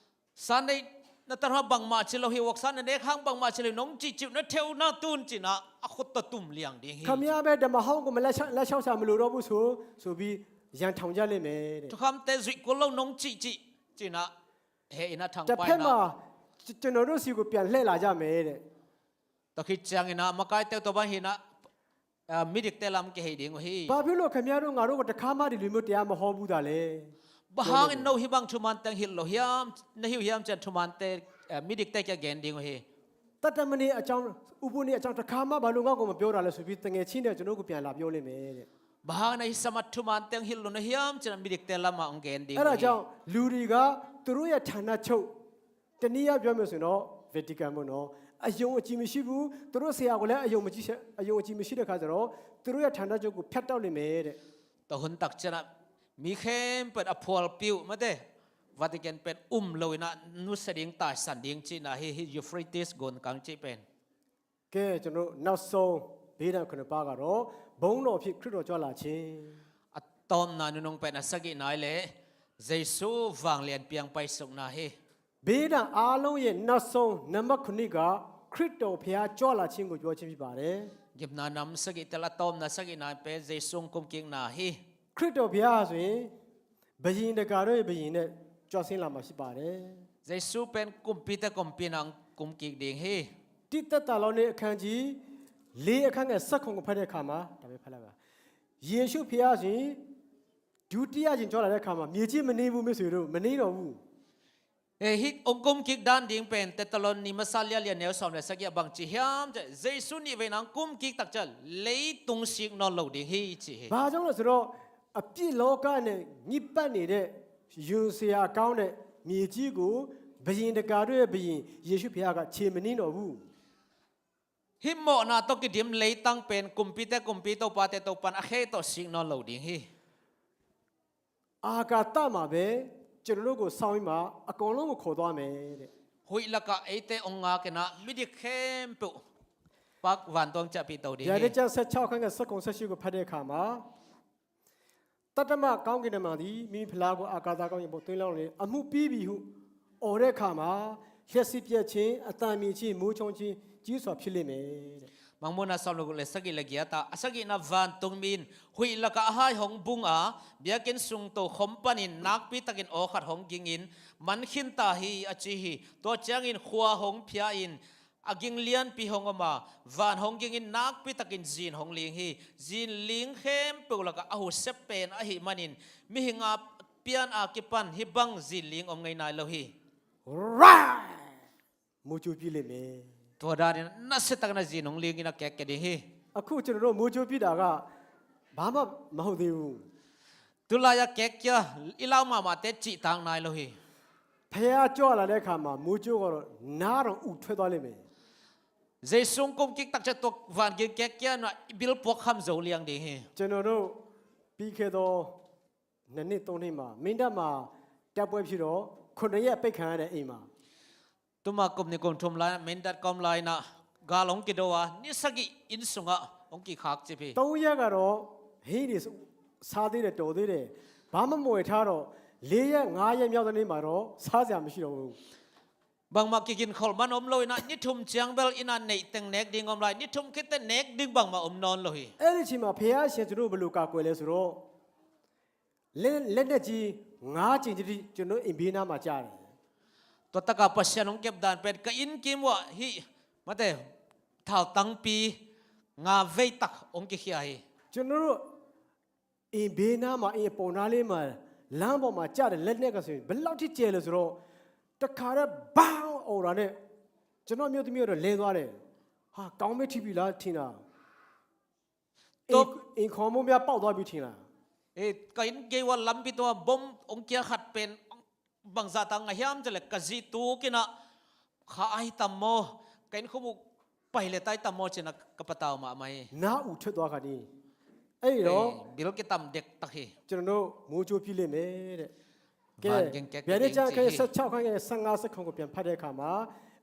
Sunday na tarhah bangmah ci lo hi, voksa na nek hang bangmah ci lo hi, nong cihcih uh na theu na tun cih in ah, a khut tawh tum liang ding hi. ခင်ဗျားပဲ ဓမ္မဟောင်းကို မလိုက်လျှောက်- လိုက်လျှောက်ရှာမလိုတော့ဘူးဆိုဆိုပြီး ရန်ထောင်ကြလိမ့်မယ်တဲ့။ Thukhamte zuih kul lo nong cihcih cih in ah, heh in ah thangpai in ah. တစ်ဖက်မှာ ကျွန်တော်တို့ဆီကို ပြန်လှည့်လာကြမယ်တဲ့။ Tua khit ciangin ah makaite uh tua bang hi in ah, ah, midikte lam kihei ding uh hi. ဘာဖြစ်လို့ ခင်ဗျားတို့ ငါတို့ကို တစ်ခါမှ ဒီလိုမျိုး တရားမဟောဘူးတာလဲ။ Bang hangin no hih bang thuman teng hilh lo hiam, na hi uh hiam cih in ah thumante, eh, midikte kiang gen ding uh hi. သတ္တမဏေအကြောင်း၊ ဥပုသ်နေ့အကြောင်း တစ်ခါမှ ဘာလို့ ငါ့ကို မပြောတာလဲဆိုပြီး သူငယ်ချင်းတွေက ကျွန်တော်တို့ကို ပြန်လာပြောလိမ့်မယ်တဲ့။ Bang hangin ah hih samah thuman teng hilh lo na hiam cih in ah midikte lamah hong gen ding uh hi. အဲ့ဒါကြောင့် လူတွေက သူတို့ရဲ့ ဌာနချုပ် တနည်းအားပြောမယ်ဆိုရင်တော့ Vatican ပေါ့နော်၊ အယုံအကြည်မရှိဘူး။ သူတို့ဆရာကိုလည်း အယုံမကြည်- အယုံအကြည်မရှိတဲ့အခါကျတော့ သူတို့ရဲ့ ဌာနချုပ်ကို ဖြတ်တောက်လိမ့်မယ်တဲ့။ Tua hun takciang ah mi khempeuh in a phualpi uh mate, Vatican pen um lo in ah nusia ding, taisan ding cihna hi, hih Euphrates gun kang cih pen. ကဲ၊ ကျွန်တော်တို့ နောက်ဆုံး ဘုရင့်ခုနှစ်ပါးကတော့ ဘုန်းတော်ဖြင့် ခရစ်တော်ကြွလာခြင်း။ A tawpna nunung pen a sagihna hi leh, Jesu vanglian piang paisukna hi. ဘုရင့်အားလုံးရဲ့ နောက်ဆုံး နံပါတ်ခုနှစ်က ခရစ်တော်ဘုရားကြွလာခြင်းကို ပြောခြင်းဖြစ်ပါတယ်။ Gimna nam sagih tel a tawpna sagihna pen Jesu hong kumkikna hi. ခရစ်တော်ဘုရားဟာဆိုရင် ဘုရင်တကာတို့ရဲ့ ဘုရင်နဲ့ ကြွဆင်းလာမှာဖြစ်ပါတယ်။ Jesu pen kumpite kumpi in ah hong kumkik ding hi. တစ်သက်သာလောနိ အခန်းကြီး လေး အခန်းငယ် ဆယ့်ခုနစ် ကို ဖတ်တဲ့အခါမှာ ဒါပဲဖတ်လိုက်ပါ။ ယေရှုဘုရားရှင် ဒုတိယအကြိမ် ကြွလာတဲ့အခါမှာ မြေကြီးမနှေးဘူး မိတ်ဆွေတို့၊ မနှေးတော့ဘူး။ Eh, hih hong kumkik dan ding pen Thessaloni masa lian li, a neu sawm le sagih ah bang ci hiam cih leh, Jesu nih vei in ah hong kumkik takciang leitung sik nawn lo ding hi ci hi. ဘာကြောင့်လဲဆိုတော့ အပြစ်လောကနဲ့ ညစ်ပတ်နေတဲ့ ယွန်ဆရာကောင်းတဲ့ မြေကြီးကို ဘုရင်တကာတို့ရဲ့ဘုရင် ယေရှုဘုရားက ခြေမနင်းတော်ဘူး။ ဟိမ့ၢ်နာတော့ ကဒိမ်လေးတံၢ်ပၢၢ် ကုမ်ပီးတဲ ကုမ်ပီး တိုပၢ်တဲ တိုပၢ် အခီတိုစံၣ်နီၣ်လိာ်ဒိၣ်ဟီ။ အာကာသမှာပဲ ကျွန်တော်တို့ကို စောင်းပြီးမှ အကုန်လုံးကို ခေါ်သွားမယ်တဲ့။ ဟူးလၢက အ့တဲ အိၣ်ငါက့ၤနၤ မ့ၢ်ဒိၣ်ခဲမ်ပူၤ ပၢ်ဝၢၼ်တွင်း ကျပီးတိုဒိၣ်ဟီ။ ဗျာဒိတ်ကျမ်း ဆယ့်ခြောက် အခန်းငယ် ဆယ့်ခုနစ် ဆယ့်ရှစ်ကို ဖတ်တဲ့အခါမှာ သတ္တမကောင်းကင်တမန်သည် မိမိဖလားကို အာကာသကောင်းကင်ပေါ် သွင်းလောင်းလျက် အမှုပြီးပြီဟု အော်တဲ့အခါမှာ လျှပ်စစ်ပြတ်ခြင်း၊ အသံမြည်ခြင်း၊ မိုးချုန်းခြင်းကြီးစွာ ဖြစ်လိမ့်မယ်တဲ့။ မုၢ်မုၢ်နံၤ ဆၢမ်လၢကလဲ ဆၢက့လၢကယၤတၢ် အဆၢက့နဝၢၼ်တွင်းမံ ဟူးလၢက အဟၢၣ်ဟီၣ်ဘုင်အါ ဘျၢက့ၤစုံတိၢ် ခုမ်ပၢၼ်ၣ် နၢ်ပီးတၢ်က့ၤ အိၣ်ဃတ်ဟီၣ်က့ၤငိၣ် မၢ်ဃိၣ်တၢ်ဟီၣ် အကၠီႁီၣ် တိၢ်ကၠၢင်ၣ် ခွါဟီၣ်ဖျါအံၤ အကၠီလၢပံၣ်ဟီၣ်ငိၣ်မး ဝၢၼ်ဟီၣ်ကၠီ နၢ်ပီးတၢ်က့ၤ ကၠီၣ်ဟီၣ်လံၣ်ဟီၣ် ကၠီၣ်လံၣ်ဃီမ်ပူၤလၢက အဟူးစဲးပၢၼ်ၣ် အဟီၣ်မၢ်နံၣ် မ့ၢ်ဟီၣ်ငါပၢၼ်ၣ်အက့ၤပၢၼ်ႉ ဟီၣ်ဘၢင်ၠီၣ်လံၣ် အိၣ်ငိုၣ်နၢ်လိာ်ဟီၣ် ရၢၢ် မိုးကြိုးပစ်လိမ့်မယ်။ တွၢ်ဒါန့ၣ် နၢ်စဲးတၢ်ကနၣ် ကၠီၣ်ဟီၣ်လံၣ်က့ၤနၢ် ကဲကဲဒိၣ်ဟီၣ်။ အခုကျွန်တော်တို့ မိုးကြိုးပစ်တာက ဘာမှ မဟုတ်သေးဘူး။ တုၤလၢယကဲကဲ အံၤလၢမၤမၤတဲ ကၠီၣ်တၢ်နၢ်လိာ်ဟီၣ်။ ဖခင်ကြွလာတဲ့အခါမှာ မိုးကြိုးကတော့ နားတောင်အူထွက်သွားလိမ့်မယ်။ ကၠီၣ်စုင်ကုမ်ကၠီၣ်တၢ်ကၠီၣ် တုၤဝၢၼ်ကၠီၣ်ကဲကဲနၢ် ဘီလ်ပှီၢ်ခီၣ် ကၠီၣ်လံၣ်ဒိၣ်ဟီၣ်။ ကျွန်တော်တို့ ပြီးခဲ့သော နှစ်နှစ်သုံးနှစ်မှာ မင်းတပ်မှာ တိုက်ပွဲဖြစ်တော့ ခုနစ်ရက် အပိတ်ခံရတယ် အိမ်မှာ။ တုၤမး ကုမ်နံၣ်ကုမ်ထူၣ်လၢ် မင်းတပ်ကုမ်လၢ်နၢ် ဂါလီၢ်က့ၤဒိၣ်ဝဲ နံၣ်ဆၢက့ အင်းစုင်အ အိၣ်က့ၤခးကၠီၣ်ဖဲ သုံးရက်ကတော့ ဟင်းတွေ စားသေးတယ် တော်သေးတယ်။ ဘာမှမဝယ်ထားတော့ လေးရက် ငါးရက်မြောက်တဲ့နေ့မှာတော့ စားစရာမရှိတော့ဘူး။ ဘၣ်မး က့ၤက့ၤခိၣ်မၢ်အိၣ်လိာ်နၢ် နံၣ်ထူၣ်ကၠီၣ်ဘဲလ် အံၤနၢ် နဲးတဲင်နဲးဒိၣ်အိၣ်လိာ် နံၣ်ထူၣ်ကၠီၣ်တဲ နဲးဒိၣ်ဘၣ်မး အိၣ်နၢ်လိာ်ဟီၣ်။ အဲ့ဒီအချိန်မှာ ဘုရားရှင် ကျွန်တော်တို့ ဘယ်လိုကာကွယ်လဲဆိုတော့ လက် လက်နက်ကြီး ငါးကြိမ်တိတိ ကျွန်တော်တို့ အိမ်ဘေးနားမှာ ကျတယ်။ တွၢ်တၢ်က ပၢ်ဆံၣ်နုၣ်ကၠိၣ်ဒၢၣ်ပၢၼ်ၣ် ကအ့ၣ်ကၠိၣ်ဝဲဟီၣ် မ့ၢ်တဲ ထီၣ်တၢ်ပံၣ် ငါးဘီးတၢ် အိၣ်ကၠီၣ်ဟီၣ်ဟီၣ်။ ကျွန်တော်တို့ အိမ်နားမှာ အိမ်အပေါ်နားလေးမှာ လမ်းပေါ်မှာကျတဲ့ လက်နက်ကဆိုရင် ဘယ်လောက်ထိကျယ်လဲဆိုတော့ တခါတည်း ဘန်း အော်တာနဲ့ ကျွန်တော့်အမျိုးသမီးကတော့ လဲသွားတယ်။ ဟာ ကောင်းမထီးပြီလား ထင်တာ။ အိမ်ခေါင်မိုးများ ပေါက်သွားပြီ ထင်လား။ ကၠီၣ်ကၠီၣ်ဝဲ လမ်းပံၣ်တၢ် ဘီမ် အိၣ်ကၠီၣ်ဃတ်ပၢၼ်ၣ် ဘၣ်ဆၣ်တၢ် ငါဟံၣ်မ်ၸလဲၣ် ကၠီၣ်တူၢ်က့ၤနၢ် ခါအါတၢ်မီၢ် ကၠီၣ်ခုၣ်မူ ပၢၢ်လဲၤတၢ်တၢ်မီၢ်က့ၤနၢ် ကပတၢ်မးမးဟီၣ် နားအူထွက်သွားခါနီၤ အဲ့ဒီတော့ ဘီလ်က့ၤတၢ်ဒဲးတၢ်ဟီၣ် ကျွန်တော်တို့ မိုးကြိုးပစ်လိမ့်မယ်တဲ့။ ကဲ ဗျာဒိတ်ကျမ်း အခန်းကြီး ဆယ့်ခြောက် အခန်းငယ် ဆယ့်ငါး ဆယ့်ခုနစ်ကို ပြန်ဖတ်တဲ့အခါမှာ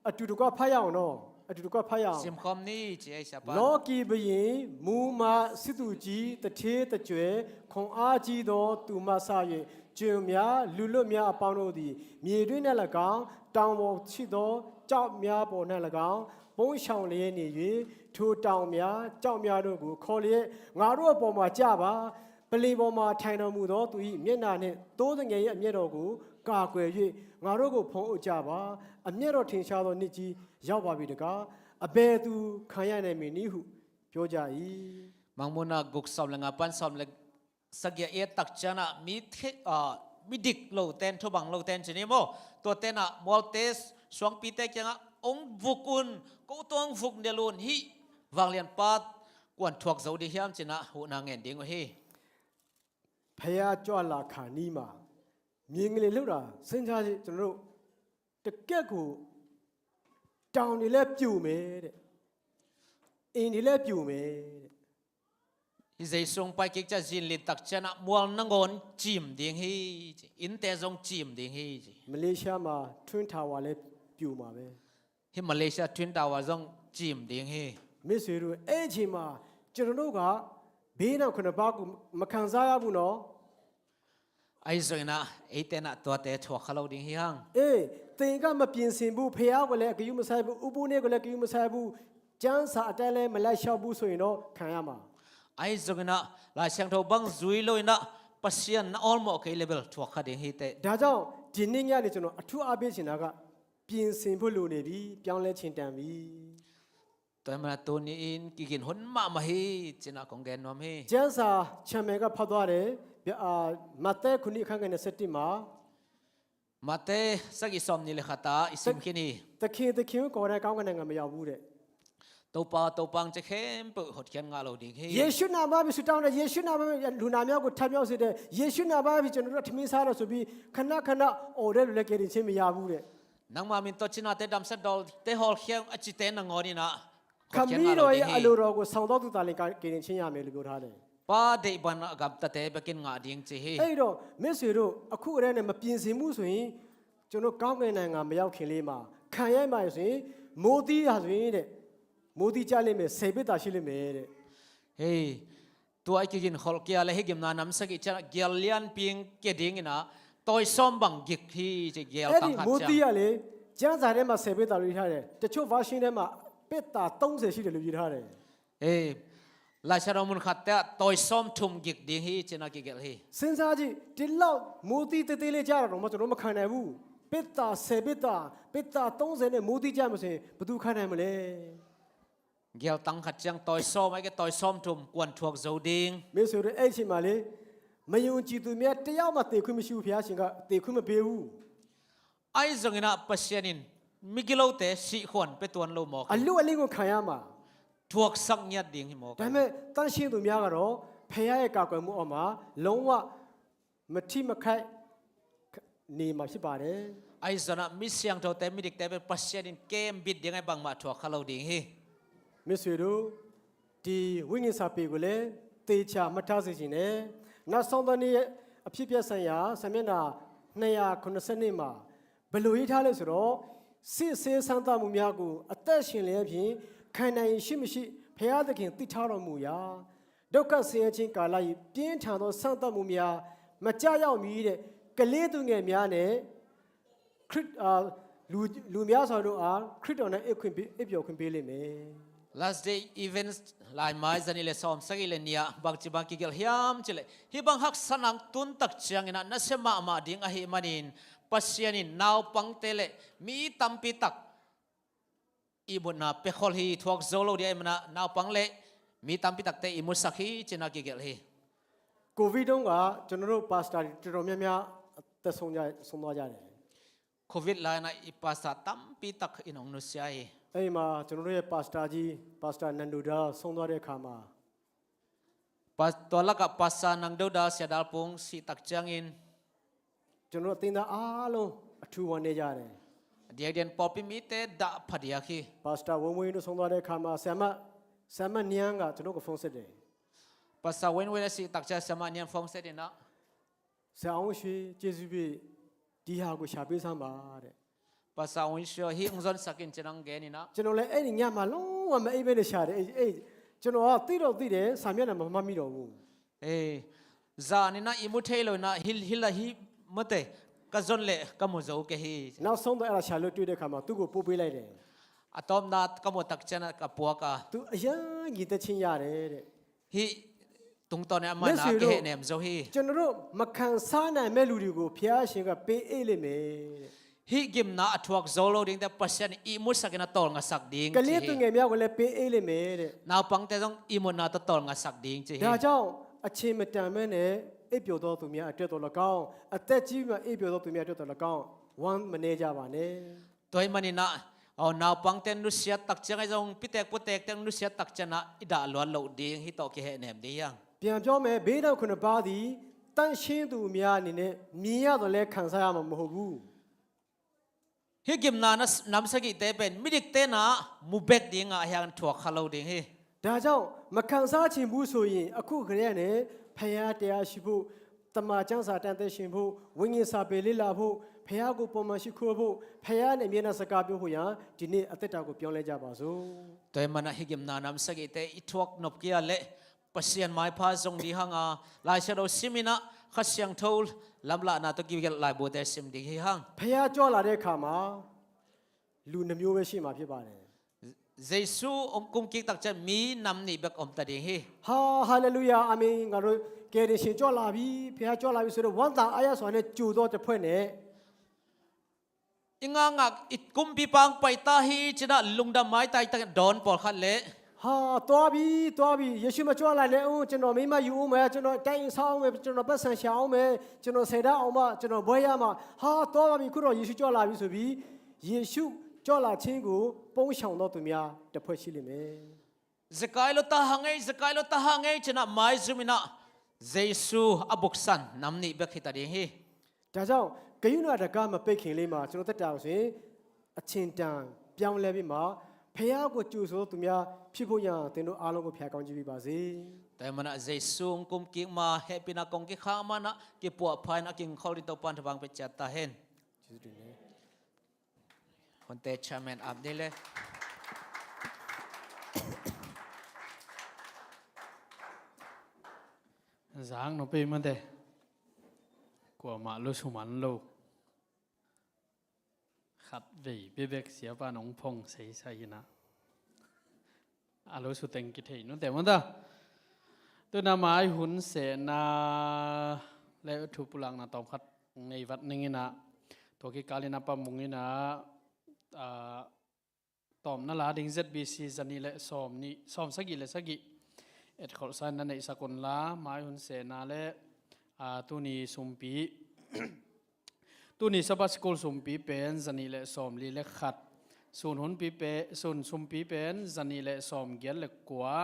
အတူတကွဖတ်ရအောင်နော်။ အတူတကွဖတ်ရအောင်။ စံၣ်ဃီမၣ်နီၤ ကၠီၣ်ဟီၣ် ရှပၢၼ်။ လောကီဘုရင်၊ မူမး၊ စစ်သူကြီး၊ သူဌေးသကြွယ်၊ ခွန်အားကြီးသောသူမှစ၍ ကျွန်များ၊ လူလွတ်များအပေါင်းတို့သည် မြေတွင်း၌၎င်း၊ တောင်ပေါ်ရှိသောကျောက်များပေါ်၌၎င်း၊ ပုန်းရှောင်လျက်နေ၍ ထိုတောင်များကျောက်များတို့ကို ခေါ်လျက်၊ ငါတို့အပေါ်မှာကျပါ။ ပလ္လင်ပေါ်မှာထိုင်တော်မူသောသူ၏ မျက်နှာနှင့် သိုးသငယ်၏အမျက်တော်ကို ကာကွယ်၍ ငါတို့ကို ဖုံးအုပ်ကြပါ။ အမျက်တော်ထင်ရှားသော နေ့ကြီးရောက်ပါပြီတကား။ အဘယ်သူခံရနိုင်မည်နည်းဟု ပြောကြ၏။ မုၢ်မုၢ်နံၤ ငါးဆံလၢငါး ပၢၼ်ဆံလၢ ဆၢကယၤအ့ၣ်တၢ်ကၠီၣ်နၢ် မ့ၢ်ဒိၣ်လိာ်တၢ် ထူဘၣ်လိာ်တၢ် ကၠီၣ်နီၤမီၢ် တွၢ်တၢ်နၢ် မွဲတဲ သွင်ပီးတဲ ကၠီၣ်နၢ် အိၣ်ဘုၣ်ကွၢ် ကိးတွင်းဘုၣ်ဒဲးလိၣ်ဟီၣ် ဝၢၢ်လံၣ်ပၢၢ် ကွၢ်ထွဲးစၢၤဒံးဟံၣ်မ်ၸိၣ်နၢ် ဟူးနၢ်ငဲၢ်ဒိၣ်ဝဲဟီၣ်။ ဖယါၢ်ကၠွၣ်လၢ်ခါနီမး မြေငလျင်လှုပ်တာ စဉ်းစားကြည့် ကျွန်တော်တို့ တကယ့်ကို တောင်တွေလည်းပြိုမယ်တဲ့။ အိမ်တွေလည်းပြိုမယ်တဲ့။ ဟံၣ်စဲးစုံပၢၢ်ကၠီၣ် ယိၣ်လံၣ်တၢ်ကၠီၣ်နၢ် မွဲနဂီၢ် ကၠီၣ်ဒိၣ်ဟီၣ် အ့ၣ်တဲစုံ ကၠီၣ်ဒိၣ်ဟီၣ် မလေးရှားမှာ Twin Tower လည်းပြိုမှာပဲ။ ဟံၣ်မလေးရှား Twin Tower စုံ ကၠီၣ်ဒိၣ်ဟီၣ်။ မိတ်ဆွေတို့ အဲ့အချိန်မှာ ကျွန်တော်တို့က ဘီလ်ခုနစ်ပါးကို မခံစားရဘူးနော်။ အံၤစ့ၢ်ကီးနၢ် အ့ၣ်တဲနၢ် တွၢ်တၢ်ထွဲးခီၣ်လိာ်ဒိၣ်ဟီၣ်။ အေး သင်က မပြင်ဆင်ဘူး။ ဘုရားကိုလည်း ဂရုမစိုက်ဘူး။ ဥပုသ်နေ့ကိုလည်း ဂရုမစိုက်ဘူး။ ကျမ်းစာအတိုင်းလည်း မလိုက်လျှောက်ဘူးဆိုရင်တော့ ခံရမှာ။ အံၤစ့ၢ်ကီးနၢ် လၢဆၢင်ထီၣ်ဘၣ် ယွၤလီၤနၢ် ပၢ်ဆံၣ်နၢ် အိၣ်မီၢ်က့ၤ level ထွဲးခီၣ်ဒိၣ်ဟီၣ်တဲ။ ဒါကြောင့် ဒီနေ့ညနေ ကျွန်တော် အထူးအားပေးချင်တာက ပြင်ဆင်ဖို့လိုနေပြီ။ ပြောင်းလဲချိန်တန်ပြီ။ တွၢ်မနုၤ တနံၤအံၤ ကဂ့ၢ်ဟူးမးမးဟီၣ် ကၠီၣ်နၢ် ကိးဂ့ၢ်နွံဟီၣ်။ ကျမ်းစာ ဆရာမယ်က ဖတ်သွားတယ်။ အာ မဿဲ ခုနစ် အခန်းငယ် နှစ်ဆယ့်တစ်မှာ မးသဲ ဆၢကယၤသွင်နံၣ်လၢဃိးတၢ် အံၤစံၣ်ခံနံၣ် သခင် သခင်ကို ကိုယ်တိုင် ကောင်းကင်နိုင်ငံ မရောက်ဘူးတဲ့။ တ Topa, Topa 'င် ci khempeuh hotkhiat ngah lo ding hi. ယေရှုနာမဖြင့်ဆုတောင်းတယ်။ ယေရှုနာမဖြင့်လူနာများကိုထမြောက်စေတယ်။ ယေရှုနာမဖြင့်ကျွန်တော်တို့ထမင်းစားတော့ဆိုပြီးခဏခဏအော်တဲ့လူလည်းကယ်တင်ခြင်းမရဘူးတဲ့။ Nangma min tawh cinate damsat dawlte hawlkhia ung a cite nangawn in ah hotkhiat ngah lo ding hi. ခမည်းတော်ရဲ့အလိုတော်ကိုဆောင်သောသူသာလျှင်ကယ်တင်ခြင်းရမယ်လို့ပြောထားတယ်။ Pa deih bangin a gamtate bekin ngah ding ci hi. အဲ့တော့မိတ်ဆွေတို့အခုကတည်းကမပြင်ဆင်မှုဆိုရင်ကျွန်တော်ကောင်းကင်နိုင်ငံမရောက်ခင်လေးမှာခံရမှာဆိုရင်မိုးသီးရဆိုရင်တဲ့မိုးသီးကျလိမ့်မယ်ဆယ်ဘိသီးရှိလိမ့်မယ်တဲ့။ Hei, tua i kigin kholh kei a le hih gimna nam sagih ciangah gial lianpi kia dingin ah tawisawm bang gik hi ci, gial tang khat ciang. အဲ့ဒီမိုးသီးကလေကျမ်းစာထဲမှာဆယ်ဘိသီးလို့ရေးထားတယ်။ တချို့ version ထဲမှာဘိသီးသုံးဆယ်ရှိတယ်လို့ရေးထားတယ်။ Ei, Laisiangtho mun khatte ah tawisawm thum gik ding hi ci-in ah kigelh hi. စဉ်းစားကြည့်ဒီလောက်မိုးသီးသေးသေးလေးကျတော့မှကျွန်တော်မခံနိုင်ဘူး။ ဘိသီးဆယ်ဘိသီးဘိသီးသုံးဆယ်နဲ့မိုးသီးကျမယ်ဆိုရင်ဘယ်သူခံနိုင်မလဲ။ Gial tang khat ciang tawisawm, ahih kei leh tawisawm thum kuan thuak zo ding. မိတ်ဆွေတို့အဲ့ချိန်မှာလေမယုံကြည်သူများတယောက်မှသေခွင့်မရှိဘူး။ ဘုရားရှင်ကသေခွင့်မပေးဘူး။ Ahi zongin ah Pasian in migilote sihkhuan pia tuan lo mawk hi. အလွတ်အလင်းကိုခံရမှာ။ Thuaksak ngiat ding hi mawk. ဒါပေမဲ့သန့်ရှင်းသူများကတော့ဘုရားရဲ့ကာကွယ်မှုအောက်မှာလုံးဝမထိမခိုက်နေမှာဖြစ်ပါတယ်။ Ahi zongin ah mi siangthote, midikte pen Pasian in kembit ding ahi, bangmah thuak kha lo ding hi. မိတ်ဆွေတို့ဒီဝိညာဉ်စာပေကိုလည်းသေချာမှတ်သားစေချင်တယ်။ နောက်ဆုံးသောနေ့အဖြစ်အပျက်ဆိုင်ရာစာမျက်နှာနှစ်ရာခုနစ်ဆယ့်နှစ်မှာဘယ်လိုရေးထားလဲဆိုတော့စစ်ဆေးစမ်းသပ်မှုများကိုအသက်ရှင်လျက်ဖြင့်ခံနိုင်ရည်ရှိမရှိဘုရားသခင်သိထားတော်မူရာဒုက္ခဆင်းရဲခြင်းကာလ၏ပြင်းထန်သောစမ်းသပ်မှုများမကျရောက်မီတဲ့ကလေးသူငယ်များနဲ့ ခရစ်အာလူလူများစွာတို့အားခရစ်တော်၌အိပ်ခွင့်ပေးအိပ်ပျော်ခွင့်ပေးလိမ့်မယ်။ Last day events lai mai zani le sawm sagih le nih ah bangci bang kigelh hiam cih leh hih bang haksa nang tun tak ciangin ah nasia mahmah ding ahih manin Pasian in naupangte le mi tampi tak ihmutna pia khol hi. Thuak zo lo ding ahih manin ah naupang le mi tampi takte ihmutsak hi ci-in ah kigelh hi. COVID တုန်းကကျွန်တော်တို့ပါစတာတွေတော်တော်များများအသက်ဆုံးကြဆုံးသွားကြတယ်။ Covid lai-in ah i pastor tampi tak in hong nusia hi. အဲ့ဒီမှာကျွန်တော်တို့ရဲ့ပါစတာကြီးပါစတာနန်ဒိုဒါဆုံးသွားတဲ့အခါမှာ Pas- tua lakah Pastor Nang Doda Sia Dal Pung sih tak ciangin ကျွန်တော်တို့အသင်းသားအားလုံးအထူးဝမ်းနည်းကြတယ်။ Diakdiak in pawlpi mite dah phadiak hi. ပါစတာဝင်းဝင်းတို့ဆုံးသွားတဲ့အခါမှာဆရာမဆရာမနျန်းကကျွန်တော်ကိုဖုန်းဆက်တယ်။ Pastor Win Win a sih tak ciang Siamah Nian phone set in ah ဆရာအောင်ရွှေကျေးဇူးပြုဒီဟာကိုရှာပေးစမ်းပါတဲ့။ Pastor Win Win hih hong zonsak in ci-in hong gen in ah ကျွန်တော်လည်းအဲ့ဒီညမှာလုံးဝမအိပ်ဘဲနဲ့ရှာတယ်။ အဲ့အဲ့ကျွန်တော်ကသိတော့သိတယ်စာမျက်နှာမှာမမှတ်မိတော့ဘူး။ Ei, zan in ah ihmu thei lo in ah hih hih la hih mate ka zon leh ka mu zo kei hi. နောက်ဆုံးတော့အဲ့ဒါရှာလို့တွေ့တဲ့အခါမှာသူ့ကိုပို့ပေးလိုက်တယ်။ A tawpna ka muh tak ciang ah ka puak a. သူအရမ်းညီသက်ချင်းရတယ်တဲ့။ Hih tungtawn in amah in ah kihehnem zo hi. ကျွန်တော်တို့မခံစားနိုင်မဲ့လူတွေကိုဘုရားရှင်ကပေးအိပ်လိမ့်မယ်တဲ့။ Hih gimna a thuak zo lo dingte Pasian in ihmutsak in a tawlngasak ding ci hi. ကလေးသူငယ်များကိုလည်းပေးအိပ်လိမ့်မယ်တဲ့။ Naupangte zong ihmutna tawh tawlngasak ding ci hi. ဒါကြောင့်အချိန်မတန်ဘဲနဲ့အိပ်ပျော်သောသူများအတွက်သော်လည်းကောင်းအသက်ကြီးမှအိပ်ပျော်သောသူများအတွက်သော်လည်းကောင်းဝမ်းမနည်းကြပါနဲ့။ Tua ahih manin ah, aw, naupangte nusiat tak ciang ahi zong pitek putekte nusiat tak ciang ah i dah luat loh ding hih tawh kihehnem ding hi hang. ပြန်ပြောမယ်၊ ဘုန်းတော်ခုနှစ်ပါးသည်တန့်ရှင်းသူများအနေနဲ့မြင်ရသော်လည်းခံစားရမှာမဟုတ်ဘူး။ Hih gimna nam sagihte pen midikte in ah mu bek ding ahi hang thuak kha lo ding hi. ဒါကြောင့်မခံစားချင်ဘူးဆိုရင်အခုကတည်းကနဲ့ဖခင်တရားရှိဖို့တမန်ကျမ်းစာတန်တဲ့ရှင်ဖို့ဝိညာဉ်စာပေလေ့လာဖို့ဖခင်ကိုပုံမှန်ရှိခိုးဖို့ဖခင်နဲ့အမြဲတမ်းစကားပြောဖို့ရန်ဒီနေ့အသက်တာကိုပြောင်းလဲကြပါစို့။ Tua ahih manin ah hih gimna nam sagihte i thuak nop kei a leh Pasian maipha zong ding hang a, Lai Siangtho sim in ah Kha Siangtho lamlahna tawh kigelh laibu te sim ding hi hang. ဖခင်ကြွလာတဲ့အခါမှာလူနှမျိုးပဲရှိမှာဖြစ်ပါတယ်။ Jesu hong kumkik tak ciang mi nam nih bek om ta ding hi. ဟာဟာလေလုယာအာမင်ငါတို့ကယ်တင်ရှင်ကြွလာပြီဖခင်ကြွလာပြီဆိုတော့ဝမ်းသာအားရစွာနဲ့ကြိုသောတစ်ဖွဲ့နဲ့ I ngakngak i kumpipa hong pai ta hi ci-in ah lungdam maitai tak dawn pawlkhat le ဟာသွားပြီသွားပြီယေရှုမကြွလာနဲ့ဦးကျွန်တော်မိမယူဦးမယ်ကျွန်တော်တိုင်းအိမ်ဆောက်အောင်မယ်ကျွန်တော်ပတ်စံရှာအောင်မယ်ကျွန်တော်ဆယ်တန်းအောင်မှကျွန်တော်ဘွဲရမှာဟာသွားပါပြီခုတော့ယေရှုကြွလာပြီဆိုပြီးယေရှု ကြွလာခြင်းကို ပုန်းရှောင်သောသူများ တစ်ဖွဲ့ရှိလိမ့်မယ်။ စကဲလို့ တဟန်ငယ်၊ စကဲလို့ တဟန်ငယ်ချင်တာ မိုင်းစုမီနာ၊ ယေရှုအဘုတ်ဆန် နမ်နိဘက်ဟိတဒိဟိ။ ဒါကြောင့် ဂရုဏာတံခါး မပိတ်ခင်လေးမှာ ကျွန်တော်သက်တာကိုဆိုရင် အချိန်တန်ပြောင်းလဲပြီးမှ ဘုရားကိုကြိုဆိုသူများဖြစ်ဖို့ရန် သင်တို့အားလုံးကို ဘုရားကောင်းချီးပေးပါစေ။ Te mana Jesu kum kik ma, hehpihna kong kikhak mana, kipuah phaina kingkhol ding Topan thabang pia ciat ta hen. Jesu name. Honte chairman ap dih le. Zang no pe mate. Kuamah lusu man lo. Khat vei bebek siapa nong phong seisai hina. A lusu teng kithei nute mata. Tuna mai hun sehna le thu pulakna tawm khat nei vat ning ina. Tua kikal ina pamung ina, ah, tawmna la ding Z B C zanih le sawm nih, sawm sagih le sagih. Etkholhsa in na neihsak un la, mai hun sehna le, ah, tuni sumpi. Tuni Sabbath School sumpi pen zanih le sawmli le khat. Sun hunpi pe, sun sumpi pen zanih le sawmgiat le kua.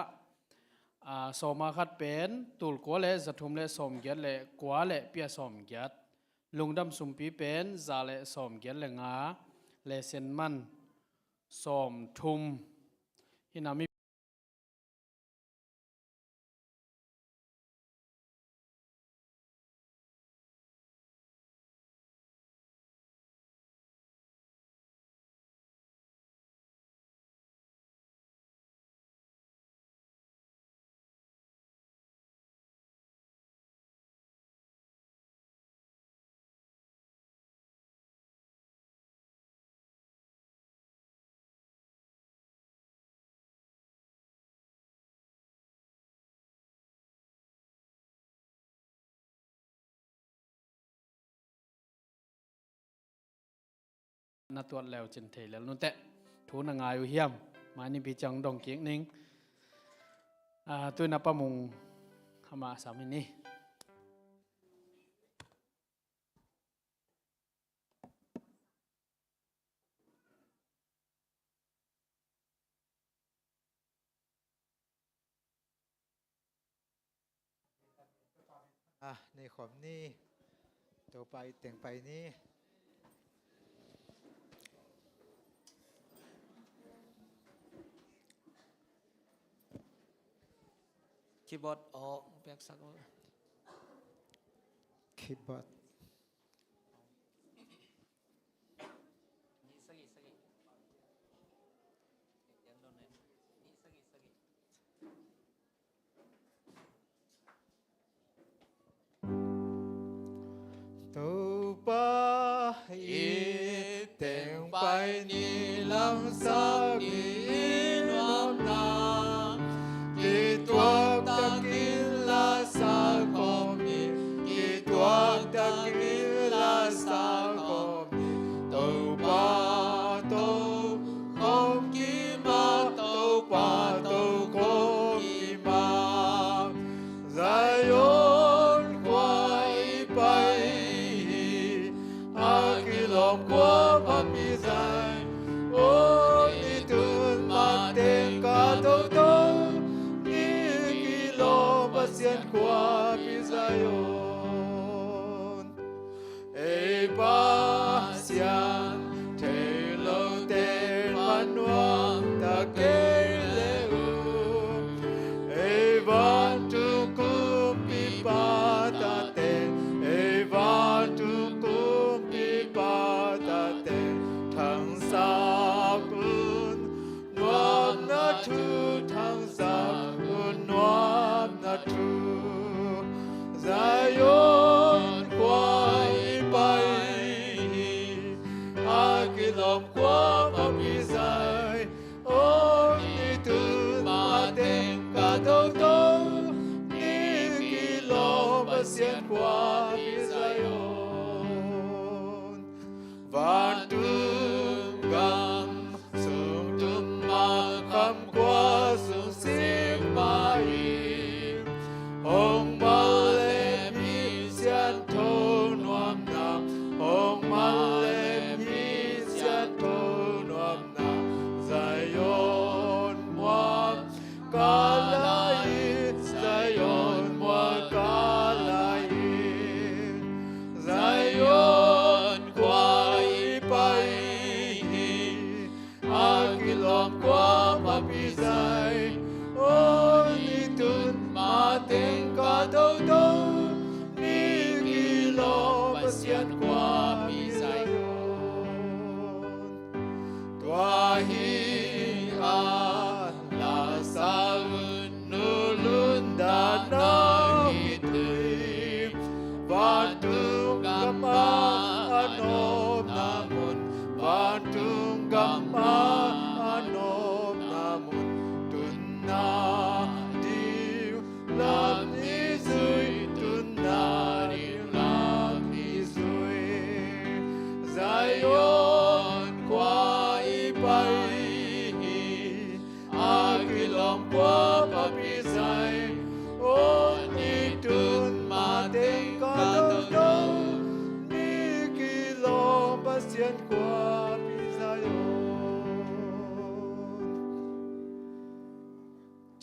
Ah, sawma khat pen tulkua le zathum le sawmgiat le kua le pia sawmgiat. Lungdam sumpi pen za le sawmgiat le nga. Lesson man sawmthum. Hina mi Na tuat leu cin thei lel nute. Thu na ngai uh hiam? Mai nipi ciang dong kik ning. Ah, tui na pamung hama sam hi ni. Ah, nei khawm ni. Topa it teng pai ni. Keyboard aw piaksak uh. Keyboard. Topa it teng pai ni, lamsang i nuamna kituak takin la sa khawm ni, kituak takin la sa khawm ni. Topa tokhawm kima, Topa tokhawm kima. Zion khua i pai hi, a kilawm khua Papi Zion. Aw, i tun mateng ka toto, i kilawm Pasian khua Pi Zion. Ei Pasian, thei lote man nuam ta kei le uh. Ei vantung kumpipa tate, ei vantung kumpipa tate, thangsak un nuamna thu, thangsak un nuamna thu. Zion khua i pai hi, a kilawm khua Papi Zion. Aw, i tun mateng ka toto, i kilawm Pasian khua Pi Zion. Vantung gam sung tum mah, kham khua sung sik mah hi. Hong mah leh mi siangtho nuam na, hong mah leh mi siangtho nuam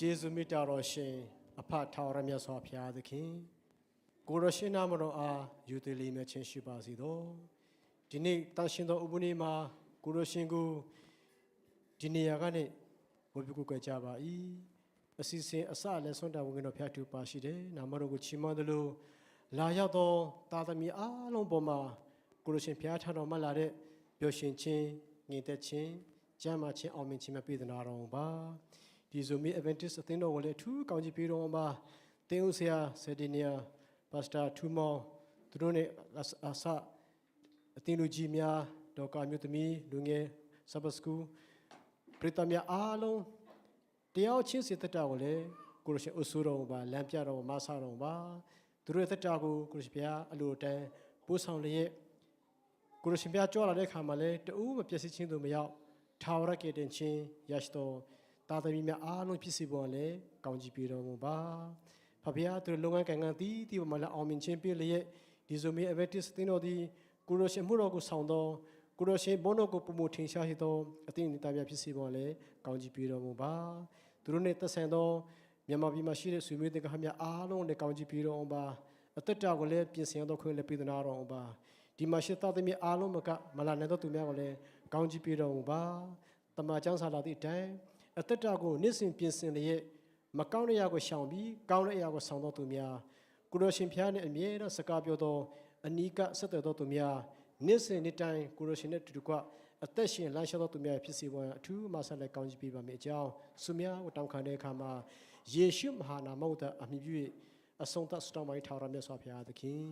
ကျေးဇူးမေတ္တာတော်ရှင် အဖထာဝရမြတ်စွာဘုရားသခင်၊ ကိုယ်တော်ရှင်နာမတော်အား ရိုသေလျက်မြတ်ခြင်းရှိပါစေသော။ ဒီနေ့ သန့်ရှင်းသောဥပုသ်နေ့မှာ ကိုယ်တော်ရှင်ကို ဒီနေရာကနေ ဝတ်ပြုကိုးကွယ်ကြပါ၏။ အစီအစဉ်အစအလယ်ဆုံး တာဝန်ခံတော်ဘုရားတူပါရှိတယ်။ နာမတော်ကိုချီးမွမ်းသလို လာရောက်သောသားသမီးအားလုံးပေါ်မှာ ကိုယ်တော်ရှင်ဘုရားထံတော်မှလာတဲ့ ပျော်ရွှင်ခြင်း၊ ငြိမ်သက်ခြင်း၊ ကျန်းမာခြင်း၊ အောင်မြင်ခြင်းများပေးသနားတော်မူပါ။ ဒီဇိုမီး Adventist အသင်းတော်ကိုလည်း အထူးကောင်းချီးပေးတော်မူပါ။ သင်းဦးဆရာ ဆရာဒီနီယာ၊ ပါစတာထူမောင်၊ သူတို့နဲ့အစ၊ အသင်းလူကြီးများ၊ ဒေါ်ကာမျိုးသမီး၊ လူငယ်၊ Sabbath School၊ ပရိသတ်များအားလုံး တယောက်ချင်းစီ အသက်တာကိုလည်း ကိုယ်တော်ရှင်အုပ်စိုးတော်မူပါ။ လမ်းပြတော်မူ၊ မဆာတော်မူပါ။ သူတို့ရဲ့အသက်တာကို ကိုယ်တော်ရှင်ဘုရားအလိုအတိုင်း ပို့ဆောင်လျက်၊ ကိုယ်တော်ရှင်ဘုရားကြွလာတဲ့အခါမှာလည်း တဦးမပျက်စီးခြင်းသို့မရောက်၊ ထာဝရကယ်တင်ခြင်းရရှိသော သားသမီးများအားလုံးဖြစ်စေဖို့လည်း ကောင်းချီးပေးတော်မူပါ။ ဖခင်ဘုရား၊ သူတို့လုပ်ငန်းကိုင်ငန်းသီးသီးပေါ်မှာလည်း အောင်မြင်ခြင်းပေးလျက်၊ ဒီဇိုမီး Adventist သင်းတော်သည် ကိုယ်တော်ရှင်အမှုတော်ကိုဆောင်သော၊ ကိုယ်တော်ရှင်ဘုန်းတော်ကို ပိုမိုထင်ရှားစေသော အသင်းတော်သားများဖြစ်စေဖို့လည်း ကောင်းချီးပေးတော်မူပါ။ သူတို့နဲ့သက်ဆိုင်သော မြန်မာပြည်မှာရှိတဲ့ ဆွေမျိုးသင်္ဂဟများအားလုံးကိုလည်း ကောင်းချီးပေးတော်မူပါ။ အသက်တာကိုလည်း ပြင်ဆင်ရသောခွင့်လည်း ပေးသနားတော်မူပါ။ ဒီမှာရှိသောသားသမီးအားလုံးမက မလာနိုင်သောသူများကိုလည်း ကောင်းချီးပေးတော်မူပါ။ သမ္မာကျမ်းစာလာသည့်အတိုင်း အသက်တာကို နေ့စဉ်ပြင်ဆင်လျက်၊ မကောင်းတဲ့အရာကိုရှောင်ပြီး ကောင်းတဲ့အရာကိုဆောင်သောသူများ၊ ကိုယ်တော်ရှင်ဘုရားနှင့် အမြဲတမ်းစကားပြောသော အနီးကပ်ဆက်သွယ်သောသူများ၊ နေ့စဉ်နေ့တိုင်း ကိုယ်တော်ရှင်နှင့်အတူတကွ အသက်ရှင်လမ်းလျှောက်သောသူများဖြစ်စေဖို့ အထူးမဆာလည်း ကောင်းချီးပေးပါမည်အကြောင်း ဆုမွန်ကို တောင်းခံတဲ့အခါမှာ၊ ယေရှုမဟာနာမကိုသာ အမှီပြု၍ အဆုံးသတ်ဆုတောင်းပါ၏၊ ထာဝရမြတ်စွာဘုရားသခင်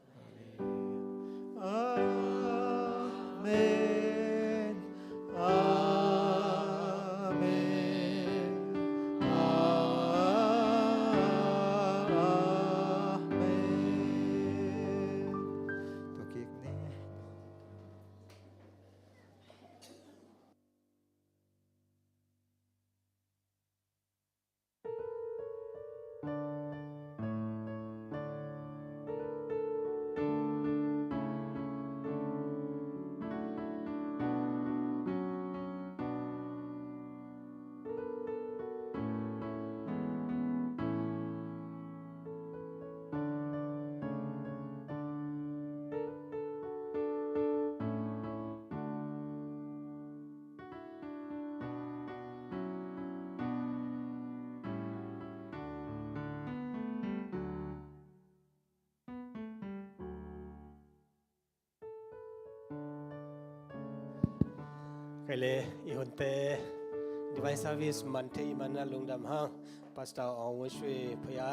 ။ အာမင်။ အာမင်။ အာမင်။ Kei le i hunte Divine Service man thei i man na lungdam hang. Pastor Aung Wun Shui Phaya.